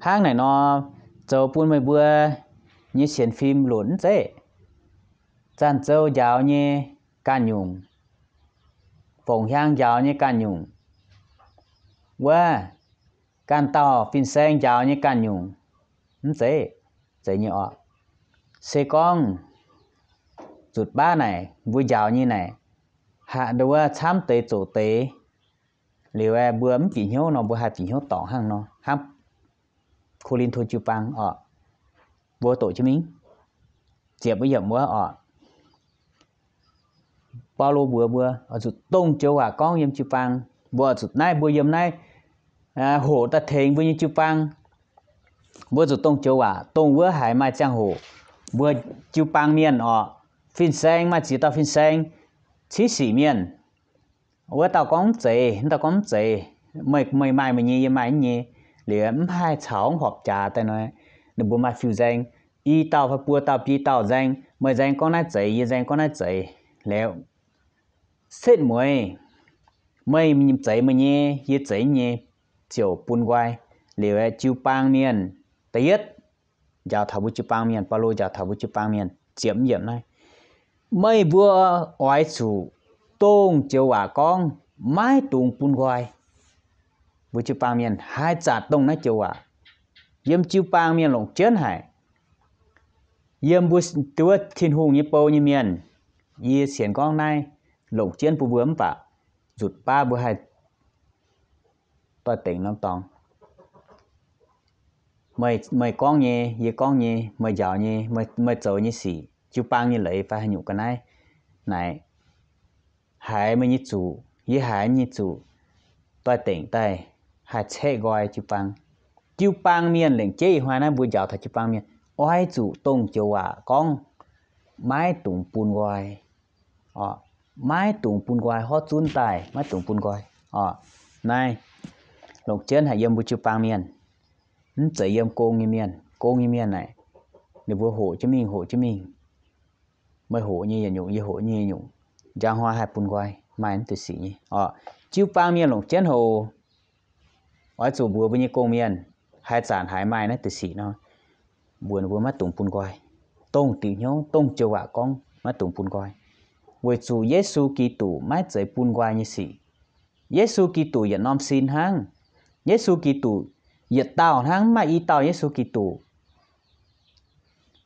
Hnangv naaic nor, zoux bun meih mbuo nyei sienx fim lunc mv zeiz? Zanc-zou njaaux nyei ganh nyungc, fongc hiaang njaaux nyei ganh nyungc, wuov ganh dauh fin-saeng njaaux nyei ganh nyungc, mv zeiz, zeiz nyei oc. Se gorngv nzutc baav naaic mbuo njaaux nyei naaic, haaix nduov camv deix zoqc deix liuz, mbuo mv bieqc hnyouv nor, mbuo haih bieqc hnyouv dorngc hnangv nor hnangv Ko^lin^to jiu-baang oc. Mbuo doqc jienv mingh ziepc wuov yiemc wuov oc. Baulo mbuox mbuo oix zuqc dongh joux waac gorngv yiem jiu-baang. Mbuo oix zuqc naaiv, mbuo yiem naaiv hoqc daaih tengx mbuo nyei jiu-baang. Mbuo zuqc dongh joux waac, dongh wuov haiz maaih ziangh hoc mbuo jiu-baang mienh oc, fin-saeng, maaih ziex dauh fin-saeng, ciev sic mienh. Wuov dauh gorngv mv zeiz, wuov dauh gorngv mv zeiz. Meih, meih maaih meih nyei, yie maaih yie nyei. Liuz mv haih caux mv horpc jaax daaih nor, ninh mbuo maaih fiuv-nzaeng, i dauh fai buo dauh biei dauh nzaeng, meih nzaeng gorngv naaiv zeiz, yie nzaeng gorngv naaiv zeiz. Liuz setv mueiz, meih zeix meih nyei, yie zeix nyei, ziouc bun nqoi. Liuz jiu-baang mienh da'yietv njaaux taux mbuo jiu-baang mienh, Baulo njaaux taux mbuo jiu-baang mienh ziepc yiemc naaiv, meih mbuo oix zuqc dongh joux waac gorngv, maiv dungx bun nqoi. Mbuo jiu-baang mienh haih zanc dongh naaiv joux waac, yiem jiu-baang mienh longc jienv haic. Yiem mbuo nduov Tin-Hungh nyei bou nyei mienh, yie sienx gorngv naaiv longc jienv bun mbuo mv baac nzutc baav mbuo haih doix dengc norm dorngx. Meih gorngv nyei, yie gorngv nyei, meih njaaux nyei, meih zoux nyei sic, jiu-baang nyei leiz fai haaix nyungc ga'naaiv naaic, haiz meih nyei zuqc, yie haiz nyei zuqc, doix dengc daaih haih caeqv nqoi jiu-baang. Jiu-baang mienh lengc jeiv ih hnoi naaiv mbuo njaaux taux jiu-baang mienh oix zuqc dongh joux waac gorngv, maiv dungx bun nqoi. Maiv dungx bun nqoi, horv zunv daaih maiv dungx bun nqoi. Naaiv longc jienv haic yiem mbuo jiu-baang mienh, mv zeiz yiem gong nyei mienh. Gong nyei mienh naaic, ninh mbuo hoqc jienv mingh, hoqc jienv mingh. Meih hoqc nyei yietc nyungc, yie hoqc nyei yietc nyungc, njang hnoi haih bun nqoi, maaih naaiv deix sic nyei oc. Jiu-baang mienh longc jienv hoc, oix zuqc mbuox mbuo nyei gong-mienh, haaix zanc haiz maaih naaiv deix sic nor, mbuox ninh mbuo maiv dungx bun nqoi. Dongh diuc hnyouv, dongh joux waac gorngv, maiv dungx bun nqoi. Weic zuqc Yesu Giduc maiv zeiz bun nqoi nyei sic. Yesu Giduc yietc norm sin hnangv. Yesu Giduc yietc dauh hnangv, mv maaih i dauh Yesu Giduc.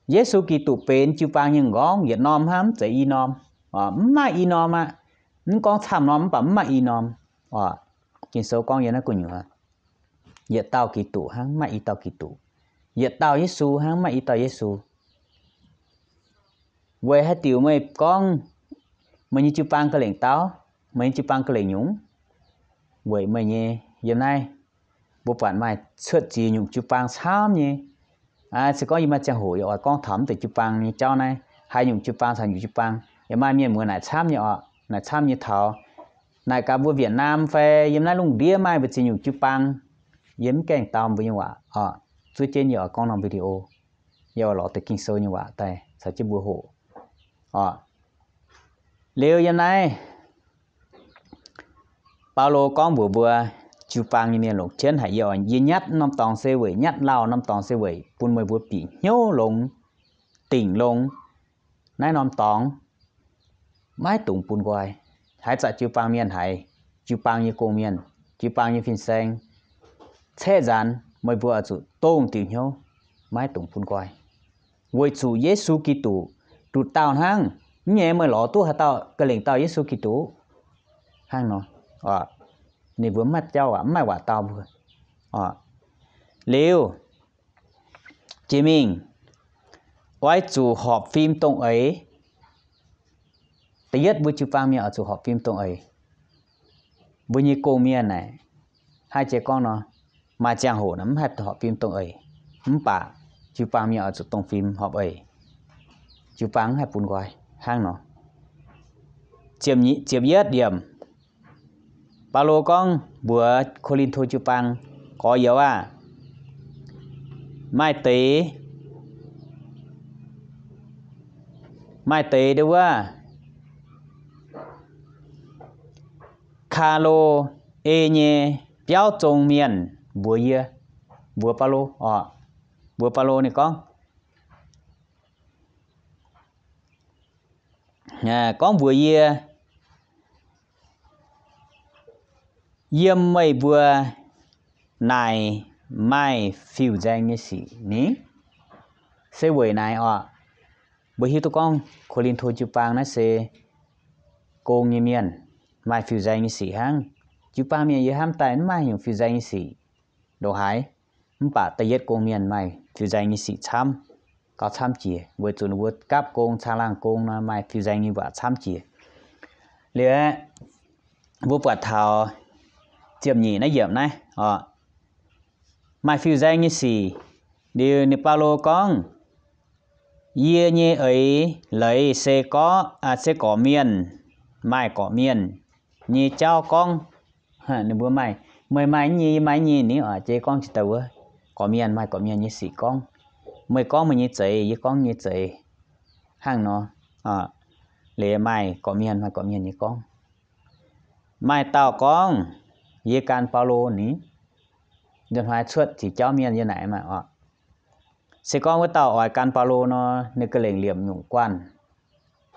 Yesu Giduc benx jiu-baang nyei m'nqorngv yietc norm hnangv, mv zeiz i norm. Mv maaih i norm aqv. Mv gorngv camv norm mv baac mv maaih i norm. Ging-Sou gorngv yiem naaiv gu'nyuoz, yietc dauh Giduc hnangv, mv maaih i dauh Giduc. Yietc dauh Yesu hnangv, mv maaih i dauh Yesu. Weic haaix diuc meih gorngv meih nyei jiu-baang ga'lengc dauh, meih nyei jiu-baang ga'lengc nyungc? Weic meih nyei, yiem naaiv mbuo buatc maaih cuotv ziex nyungc jiu-baang camv nyei. Se gorngv yie maaih ziangh hoc yie oix gorngv taux mv deix jiu-baang nyei jauv naaiv, haaix nyungc jiu-baang caux nyungc jiu-baang. Yaac maaih mienh muoz naaic camv nyei oc, naaic camv nyei taux, naaic gaax mbuo Việt Nam fai yiem naaiv lungh ndiev maaih mbu'ziex nyungc jiu-baang. Yie mv gaengh dau mbuo nyei waac oc. Zuov jienv yie oix gorngv norm video, yie oix lorz deix Ging-Sou nyei waac daaih caux jienv mbuo hoqc oc. Liuz yiem naaiv Baulo gorngv mbuox mbuo jiu-baang nyei mienh longc jienv haic yie oc. Yie nyatv norm dorngx se weic, nyatv lauh norm dorngx se weic bun meih mbuo bieqc hnyouv longx, dingc longx. Naaiv norm dorngx maiv dungx bun nqoi. Haaix zanc jiu-baang mienh haiz, jiu-baang nyei gong-mienh, jiu-baang nyei fin-saeng caeqv nzaanx, meih mbuo oix zuqc dongh diuc hnyouv, maiv dungx bun nqoi. Weic zuqc Yesu Giduc nduqc dauh hnangv. Mv nyei meih lorz duqv haaix dauh ga'lengc dauh Yesu Giduc? Hnangv nor, ninh mbuo mv maaih jauv aac, mv maaih waac dau mbuo. Liuz, jiex mingh, oix zuqc horpc fim dongh eix. Da'yietv mbuo jiu-baang mienh oix zuqc horpc fim dongh eix. Mbuo nyei gong-mienh naaic, haih jiex gorngv nor, maaih ziangh hoc naaic mv haih horpc fim dongh eix, mv baac jiu-baang mienh oix zuqc dongh fim horpc eix. Jiu-baang mv haih bun nqoi hnangv nor. Ziepc yietv yiemc, Baulo gorngv mbuox Ko^lin^to jiu-baang, gorx-youz aah, maaih deix, maaih deix ndau wuov Ka^lo^e nyei biauv zong mienh mbuox yie, mbuox Baulo oc, mbuox Baulo ninh gorngv, gorngv mbuox yie, yiem meih mbuo naaic maaih fiuv-nzaeng nyei sic ni? Se weic naaic oc, mbuo hiuv duqv gorngv Ko^lin^to jiu-baang naaiv se gong nyei mienh, maaih fiuv-nzaeng nyei sic hnangv. Jiu-baang mienh yie hnamv daaih mv maaih nyungc fiuv-nzaeng nyei sic ndongc haaix. Mv baac da'yietv gong-mienh maaih fiuv-nzaeng nyei sic camv, gauh camv jiex, weic zuqc ninh mbuo gapv gong, caangh laangh gong nor maaih fiuv-nzaeng nyei waac camv jiex. Liuz aeqv, mbuo buatc taux ziepc nyeic naaiv yiemc naaiv oc, maaih fiuv-nzaeng nyei sic. Liuz ninh Baulo gorngv, yie nyei eix leiz se gorqv, se gorqv mienh, maaih gorqv mienh nyei jauv gorngv. Ninh mbuo maaih, meih maaih nyei, yie maaih nyei ni oc, jiex gorngv jiex daaih wuov, gorqv mienh maaih gorqv mienh nyei sic gorngv. Meih gorngv meih nyei zeiz, yie gorngv nyei zeiz, hnangv nor. Liuz maaih gorqv mienh maaih gorqv mienh nyei gorngv. Maaih dauh gorngv, yie gan Baulo ni. Ndongc haaix cuotv ziqc jauv mienh yie naaic maah oc. Se gorngv wuov dauh oix gan Baulo nor, ninh ga'lengc liemh nyungc guanh,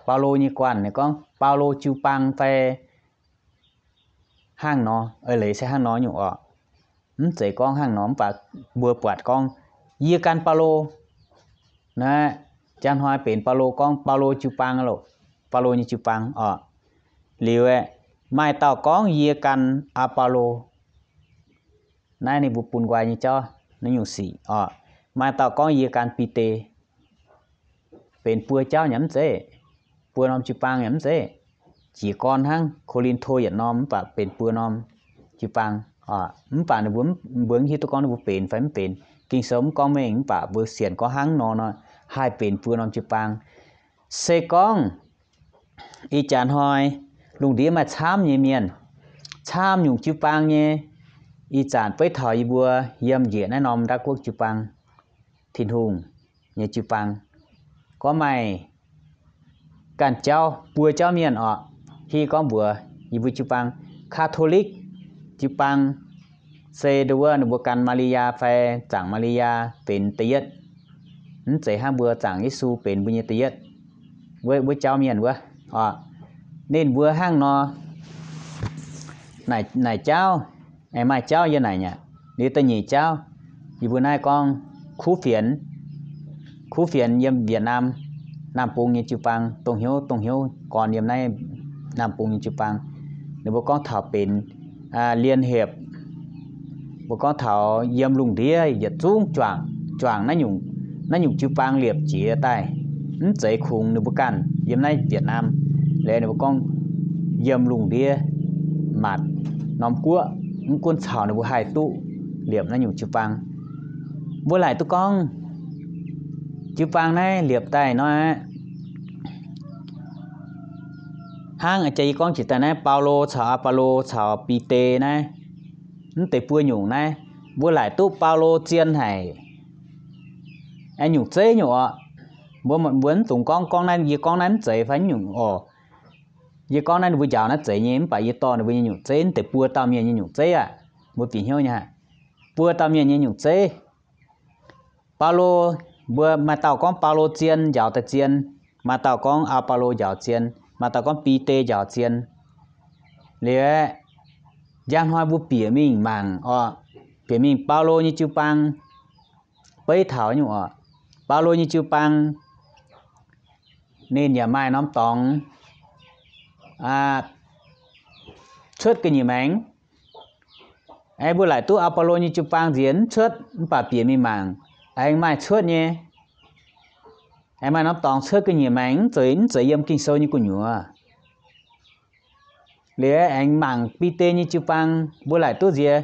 Baulo nyei guanh. Ninh gorngv Baulo jiu-baang fai hnangv nor, eix leiz se hnangv nor nyungc oc. Mv zeiz gorngv hnangv nor, mv baac mbuo buatc gorngv, yie gan Baulo. Naaiv, njang hnoi benx Baulo gorngv Baulo jiu-baang loh, Baulo nyei jiu-baang oc. Liuz aeqv, maaih dauh gorngv yie gan Aa^baa^lo. Naaiv ninh mbuo bun nqoi nyei jauv naaiv nyungc sic oc. Maaih dauh gorngv yie gan Bide. Benx buo jauv nyei mv zeiz, buo norm jiu-baang nyei mv zeiz. Jiez gorn hnangv Ko^lin^to yietc norm mv baac benx buo norm jiu-baang. Mv baac ninh mbuo, mbuo mv hiuv duqv gorngv ninh mbuo benx fai mv benx. Ging-Sou mv gorngv mengh, mv baac mbuo sienx gorngv hnangv nor nor, haih benx buo norm jiu-baang. Se gorngv ih jaax hnoi lungh ndiev maaih camv nyei mienh, camv nyungc jiu-baang nyei, ih zanc beiv taux yie mbuo yiem njiec naaiv norm Ndaav Guoqv jiu-baang, Tin-Hungh nyei jiu-baang, gorngv maaih ganh jauv, buo jauv mienh oc. Hiuv gorngv mbuox yie mbuo jiu-baang, Catholic jiu-baang se ndo wuov ninh mbuo gan Maa^li^yaa fai zaangc Maa^li^yaa benx da'yietv, mv zeiz hnangv mbuo zaangc Yesu benx mbuo nyei da'yietv. Wuov, wuov jauv mienh wuov oc, ninh mbuo hnangv nor, naaic, naaic jauv, aengx maaih jauv yie naaic nyei aqv. Liuz da'nyeic jauv, yie mbuo naaiv gorngv kuv fienx, kuv fienx yiem Việt Nam, Nam Bung nyei jiu-baang, dongh hnyouv, dongh hnyouv gorn yiem naaiv Nam Bung nyei jiu-baang. Ninh mbuo gorngv taux benx, aa, liên hiệp, mbuo gorngv taux yiem lungh ndiev yietc zungv juangc, juangc naaiv nyungc, naaiv nyungc jiu-baang liepc jiez daaih, mv zeiz kungx ninh mbuo ganh yiem naaiv Việt Nam. Liuz ninh mbuo gorngv yiem lungh ndiev maanc norm guoqv, mv gunv caux ninh mbuo haih duqv liepc naaiv nyungc jiu-baang. Mbuo laaic duqv gorngv jiu-baang naaiv liepc daaih nor aqv. Hnangv jiex yie gorngv jiex daaih naaiv, Baulo caux Apollo caux Bide naaiv, mv deix buo nyungc naaiv, mbuo laaic duqv Baulo zien haic, aengx nyungc zeiv nyungc oc. Mbuo, mbuo mv dungx gorngv, gorngv naaiv, yie gorngv naaiv mv zeiz fai nyungc oc. Yie gorngv naaiv ninh mbuo njaaux naaiv zeiz nyei, mv baac yie dorh ninh mbuo nyei nyungc zeiv, mv deix buo dauh mienh nyei nyungc zeiv aqv. Mbuo bieqc hnyouv nyei aqv. Buo dauh mienh nyei nyungc zeiv. Baulo, mbuo maaih dauh gorngv Baulo zien, njaaux daaih zien, maaih dauh gorngv Apollo njaaux zien, maaih dauh gorngv Bide njaaux zien. Liuz aeqv, njang hnoi mbuo bieqc mingh mangc oc, bieqc mingh Baulo nyei jiu-baang, beiv taux nyungc oc, Baulo nyei jiu-baang, ninh yaac maaih norm dorngx cuotv ga'nyiec maengx. Aengx mbuo laaic duqv Apollo nyei jiu-baang nziex mv cuotv, mv baac bieqc mingh mangc, aengx maaih cuotv nyei. Aengx maaih norm dorngx cuotv ga'nyiec maengx, mv zeiz, mv zeiz yiem Ging-Sou nyei gu'nyuoz. Liuz aengx mangc Bide nyei jiu-baang, mbuo laaic duqv nziex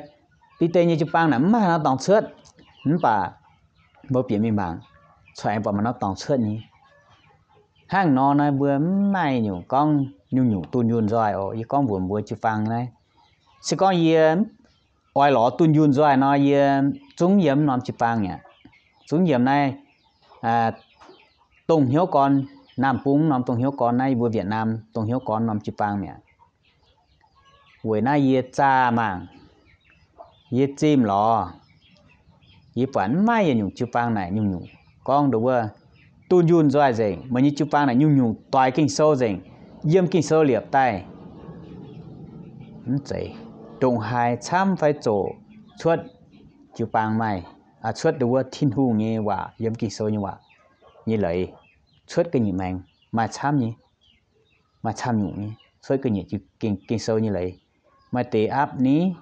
Bide nyei jiu-baang naaic mv maaih norm dorngx cuotv, mv baac mbuo bieqc mingh mangc, corc aengx buatc maaih norm dorngx cuotv nyei. Hnangv nor naaiv mbuo mv maaih nyungc gorngv nyungc-nyungc dunh yunh nzoih oc. Yie gorngv mbuox mbuo jiu-baang naaiv, se gorngv yie oix lorz dunh yunh nzoih nor, yie zungv yiem norm jiu-baang mi'aqv. Zungv yiem naaiv dongh hnyouv gorn, Nam Bung norm dongh hnyouv gorn naaiv, yie mbuo Việt Nam dongh hnyouv gorn norm jiu-baang mi'aqv. Weic naaiv yie zaah mangc, yie zimh lorz, yie buatc mv maaih yietc nyungc jiu-baang naaic nyungc-nyungc gorngv ndo wuov dunh yunh nzoih nzengc. Meih nyei jiu-baang naaic nyungc-nyungc doix Ging-Sou nzengc, yiem Ging-Sou liepc daaih. Mv zeiz, ndongc haaix camv fai zoqc, cuotv jiu-baang maaih, cuotv ndo wuov Tin-Hungh nyei waac, yiem Ging-Sou nyei waac nyei leiz, cuotv ga'nyiec maengx, maaih camv nyei, maaih camv nyungc nyei, cuotv ga'nyiec Ging-Sou nyei leiz. Maaih deix aapv ni,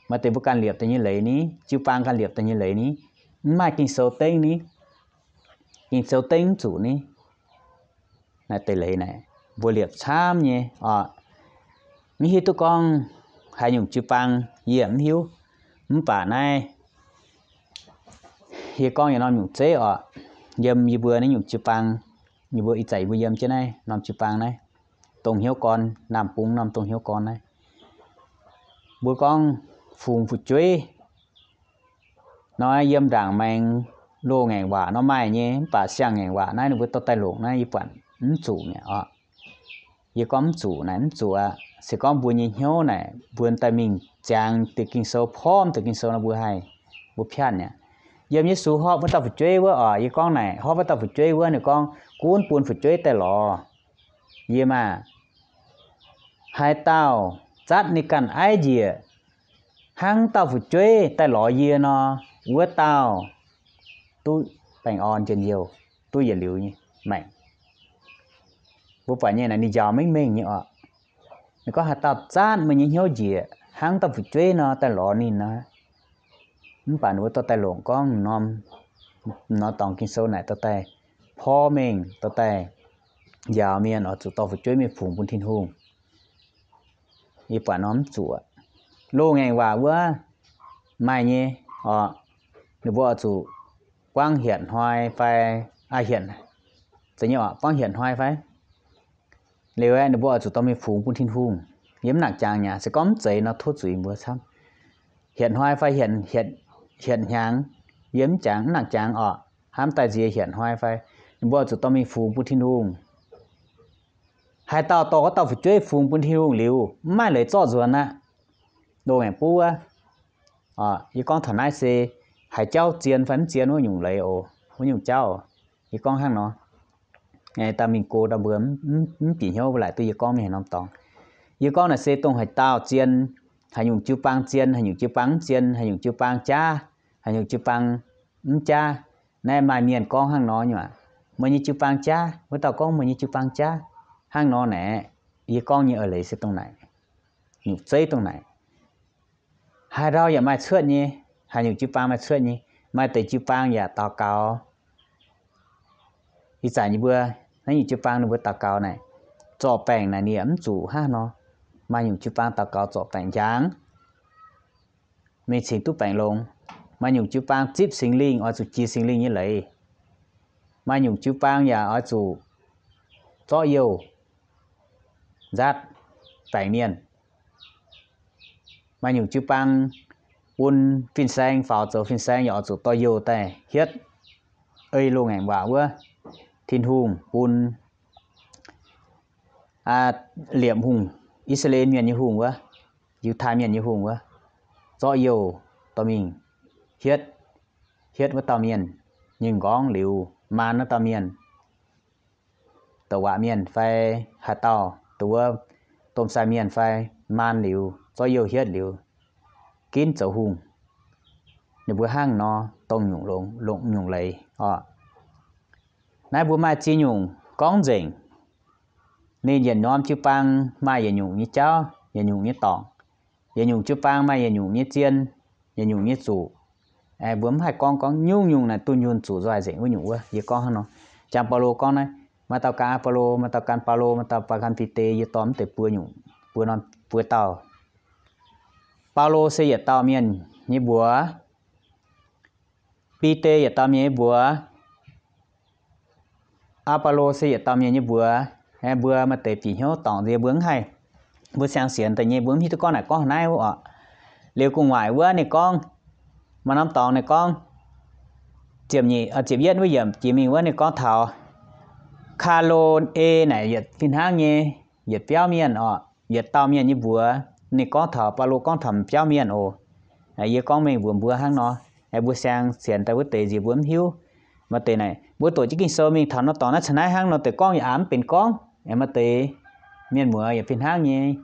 maaih deix mbuo ganh liepc daaih nyei leiz ni, jiu-baang ganh liepc daaih nyei leiz ni, mv maaih Ging-Sou dengv ni, Ging-Sou dengv mv zuqc ni. Naaiv deix leiz naaic mbuo liepc camv nyei oc. Mv hiuv duqv gorngv haaix nyungc jiu-baang yie mv hiuv, mv baac naaiv yie gorngv yietc norm nyungc zeiv oc, yiem yie mbuo naaiv nyungc jiu-baang, yie mbuo ih zanc yie mbuo yiem jienv naaiv norm jiu-baang naaiv, dongh hnyouv gorn, Naamh Bung norm dongh hnyouv gorn naaiv, mbuo gorngv fungx fu'jueiv nor, yiem ndaangc maengx loz-ngaengc waac nor maaih nyei, mv baac siang-ngaengc waac naaiv ninh mbuo dorh daaih longc naaiv yie buatc mv zuqc mi'aqv oc. Yie gorngv mv zuqc naaic mv zuqc aqv. Se gorngv mbuo nyei hnyouv naaic mbuo daaih mingh ziangx deix Ging-Sou, porv deix Ging-Sou nor mbuo haih, mbuo pianh mi'aqv. Yiem Yesu horpc wuov dauh fu'jueiv wuov oc, yie gorngv naaic horpc wuov dauh fu'jueiv wuov ninh gorngv gunv bun fu'jueiv daaih lorz yie maah! Haaix dauh zatv ninh ganh aiv njiec hnangv dauh fu'jueiv daaih lorz yie nor, wuov dauh duqv baengh orn njien-youh, duqv yietc liuz nyei maengc. Mbuo buatc nyei naaic ninh njaaux mengh mengh nyei oc. Ninh gorngv haaix dauh zatv meih nyei hnyouv njiec hnangv dauh fu'jueiv nor daaih lorz ninh nor, mv baac ninh mbuo dorh daaih longc gorngv norm, norm dorngx Ging-Sou naaic dorh daaih porv mengh, dorh daaih njaaux mienh oix zuqc dorh fu'jueiv mingh fungx bun Tin-Hungh. Yie buatc norm mv zuqc. Loz-ngaengc waac wuov maaih nyei oc. Ninh mbuo oix zuqc buangv hietc hnoi fai, buangv hietc hnoi fai? Liuz aeqv, ninh mbuo oix zuqc dorh mingh fungx bun Tin-Hungh. Yie mv nangc jangx mi'aqv. Se gorngv mv zeiz nor, tov zuiz mbuo camv. Hietc hnoi fai hietc hnyangx, yie mv jangx, mv nangc jangx orqc. Hnamv daaih nziex hietc hnoi fai, ninh mbuo oix zuqc dorh mingh fungx bun Tin-Hungh. Haaix dauh dorh wuov dauh fu'jueiv fungx bun Tin-Hungh liuz, mv maaih leiz zorqv nzuonx aqv. Loz-ngaengc buv wuov, yie gorngv taux naaiv se haaix jauv zien fai mv zien wuov nyungc leiz oc, wuov nyungc jauv. Yie gorngv hnangv nor, daaih mingh go dauh mbuo mv bieqc hnyouv, mbuo laaic duqv yie gorngv mingh haaix norm dorngx. Yie gorngv naaic se dongh haaix dauh zien, haaix nyungc jiu-baang zien, haaix nyungc jiu-baang mv zien, haaix nyungc jiu-baang jaav, haaix nyungc jiu-baang mv jaav. Naaiv maaih mienh gorngv hnangv nor nyei aqv, meih nyei jiu-baang jaav, wuov dauh gorngv meih nyei jiu-baang jaav. Hnangv nor naaic, yie gorngv nyei eix leiz se dongh naaic, nyungc zeiv dongh naaic. Haaix ndau yaac maaih cuotv nyei, haaix nyungc jiu-baang maaih cuotv nyei. Maaih deix jiu-baang yaac daux gaux. Ih zanc yie mbuo naaiv nyungc jiu-baang ninh mbuo daux gaux naaic, zorc baengc naaic ninh yaac mv zuqc hnangv nor. Maaih nyungc jiu-baang daux gaux zorc baengc njangx, mingh cingx duqv baengc longx. Maaih nyungc jiu-baang zipv Singx Lingh, oix zuqc jiex Singx Lingh nyei leiz. Maaih nyungc jiu-baang yaac oix zuqc zorqv youh nzaatv baengc mienh. Maaih nyungc jiu-baang bun fin-saeng faaux zoux fin-saeng yaac oix zuqc dorh youh daaih hietv ei loz-ngaengc waac wuov, Tin-Hungh bun liepc hungh, I^saa^laa^en Mienh nyei hungh wuov, Yiutai Mienh nyei hungh wuov, zorqv youh dorh mingh hietv, hietv wuov dauh mienh nyei m'nqorngv liuz, maan wuov dauh mienh, douc waac mienh fai haaix dauh, dongh wuov domh sai mienh fai maan liuz, zorqv youh hietv liuz, ginv zoux hungh. Ninh mbuo hnangv nor dongh nyungc longx, longx nyungc leiz oc. Naaiv mbuo maaih ziex nyungc gorngv nzengc. Ninh yietc norm jiu-baang maaih yietc nyungc nyei jauv, yietc nyungc nyei dorngc. Yietc nyungc jiu-baang maaih yietc nyungc nyei zien, yietc nyungc nyei zuqc. Mbuo mv haih gorngv, gorngv nyungc-nyungc naaic dunh yunh zuqc nzoih nzengc wuov nyungc wuov. Yie gorngv hnangv nor, jangx Baulo gorngv naaiv, maaih dauh gan Apollo, maaih dauh gan Baulo, maaih dauh gan Bide, yie dorh mv deix buo nyungc, buo norm buo dauh. Baulo se yietc dauh mienh nyei mbuox. Bide yietc dauh mienh nyei mbuox. Apollo se yietc dauh mienh nyei mbuox. Mbuo maaih deix bieqc hnyouv dorngc nziex mbuo mv haih, mbuo siang sienx daaih nyei mbuo mv hiuv duqv gorngv naaic gorngv naaiv wuov oc. Liuz gu'nguaaic wuov ninh gorngv, maaih norm dorngx ninh gorngv, ziepc nyeic, ziepc yietv wuov yiemc jiex mingh wuov ninh gorngv taux Ka^lo^ne naaic yietc fih hnangv nyei yietc biauv mienh oc, yietc dauh mienh nyei mbuox. Ninh gorngv taux, Baulo gorngv taux biauv mienh oc. Yie gorngv mengh mbuox mbuo hnangv nor, mbuo siang sienx daaih wuov deix nziex mbuo mv hiuv. Maaih deix naaic mbuo doqc jienv Ging-Sou mingh taux norm dorngx naaiv caux naaiv hnangv nor deix gorngv yaac aav mv benx gorngv. Maaih deix mienh muoz yaac fih hnangv nyei.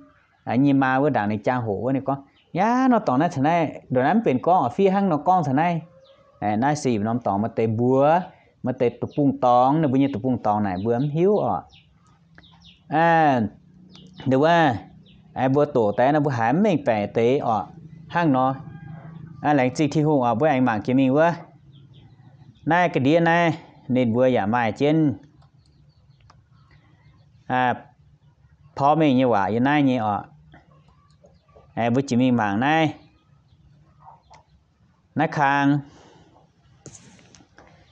Nyei maa wuov ndaangc ninh jangx hoc wuov ninh gorngv, yaac norm dorngx naaiv caux naaiv ndongc naaiv mv benx gorngv oc, fiev hnangv nor gorngv caux naaiv. Naaiv se yietc norm dorngx maaih deix mbuox, maaih deix deic-bung dorngx, ninh mbuo nyei deic-bung dorngx naaic mbuo mv hiuv oc. Ninh wuov, mbuo doqc daaih nor mbuo haiz mv mengh baeqc deix oc. Hnangv nor, laengz zingh Tin-Hungh oc, mbuo aengx mangc jiex mingh wuov. Naaiv ga'ndiev naaiv ninh mbuo yaac maaih jienv porv mengh nyei waac yiem naaiv nyei oc. Mbuo jiex mingh mangc naaiv, naaiv kang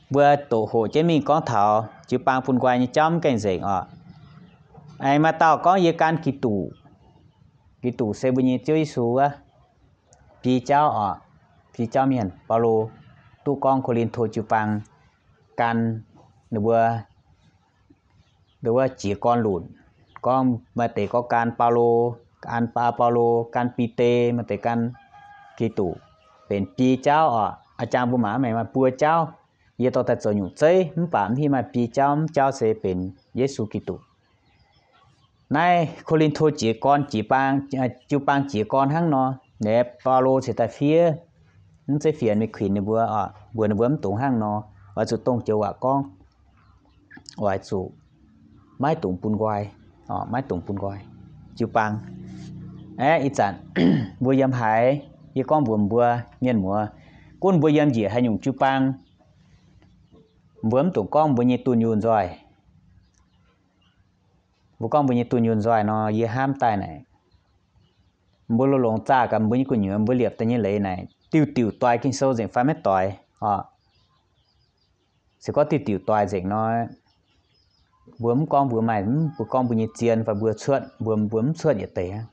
mbuo doqc hoqc jienv mingh gorngv taux jiu-baang bun nqoi nyei jauv mv gaengh nzengc oc. Aengx maaih dauh gorngv yie gan Giduc. Giduc se mbuo nyei Ziouv Yesu wuov. Biei jauv oc, biei jauv mienh. Baulo duqv gorngv Ko^lin^to jiu-baang gan ninh mbuo, wuov jiez gorn lunc, gorngv maaih deix gorngv gan Baulo, gan Baa Baulo, gan Bide, maaih deix gan Giduc, benx biei jauv oc. A'jang mbuo mangc mengh maaih buo jauv. Yie dorh daaih zoux nyungc zeiv mv baac mv hiuv maaih biei jauv, mv jauv se benx Yesu Giduc. Naaiv Ko^lin^to jiez gorn, jiu-baang jiez gorn hnangv nor, naaiv Baulo cingx daaih fiev mv zeiv fienx mingh kuinx ninh mbuo oc, mbuox ninh mbuo mv dungx hnangv nor, oix zuqc dongh joux waac gorngv, oix zuqc maiv dungx bun nqoi, maiv dungx bun nqoi jiu-baang. Aeqv, ih zanc mbuo yiem haaix, yie gorngv mbuox mbuo mienh muoz, gunv mbuo yiem njiec haaix nyungc jiu-baang, mbuo mv dungx gorngv mbuo nyei dunh yunh nzoih. Mbuo gorngv mbuo nyei dunh yunh nzoih nor, yie hnamv daaih naaic, mbuo longx-longx zaah gaax mbuo nyei gu'nyuoz, mbuo liepc daaih nyei leiz naaic, diuh diuc doix Ging-Sou nzengc fai maiv doix oc. Se gorngv diuh diuc doix nzengc nor, mbuo mv gorngv mbuo maaih, mv, mbuo gorngv mbuo nyei zien fai mbuo cuotv, mbuo, mbuo mv cuotv yietc deix aqv.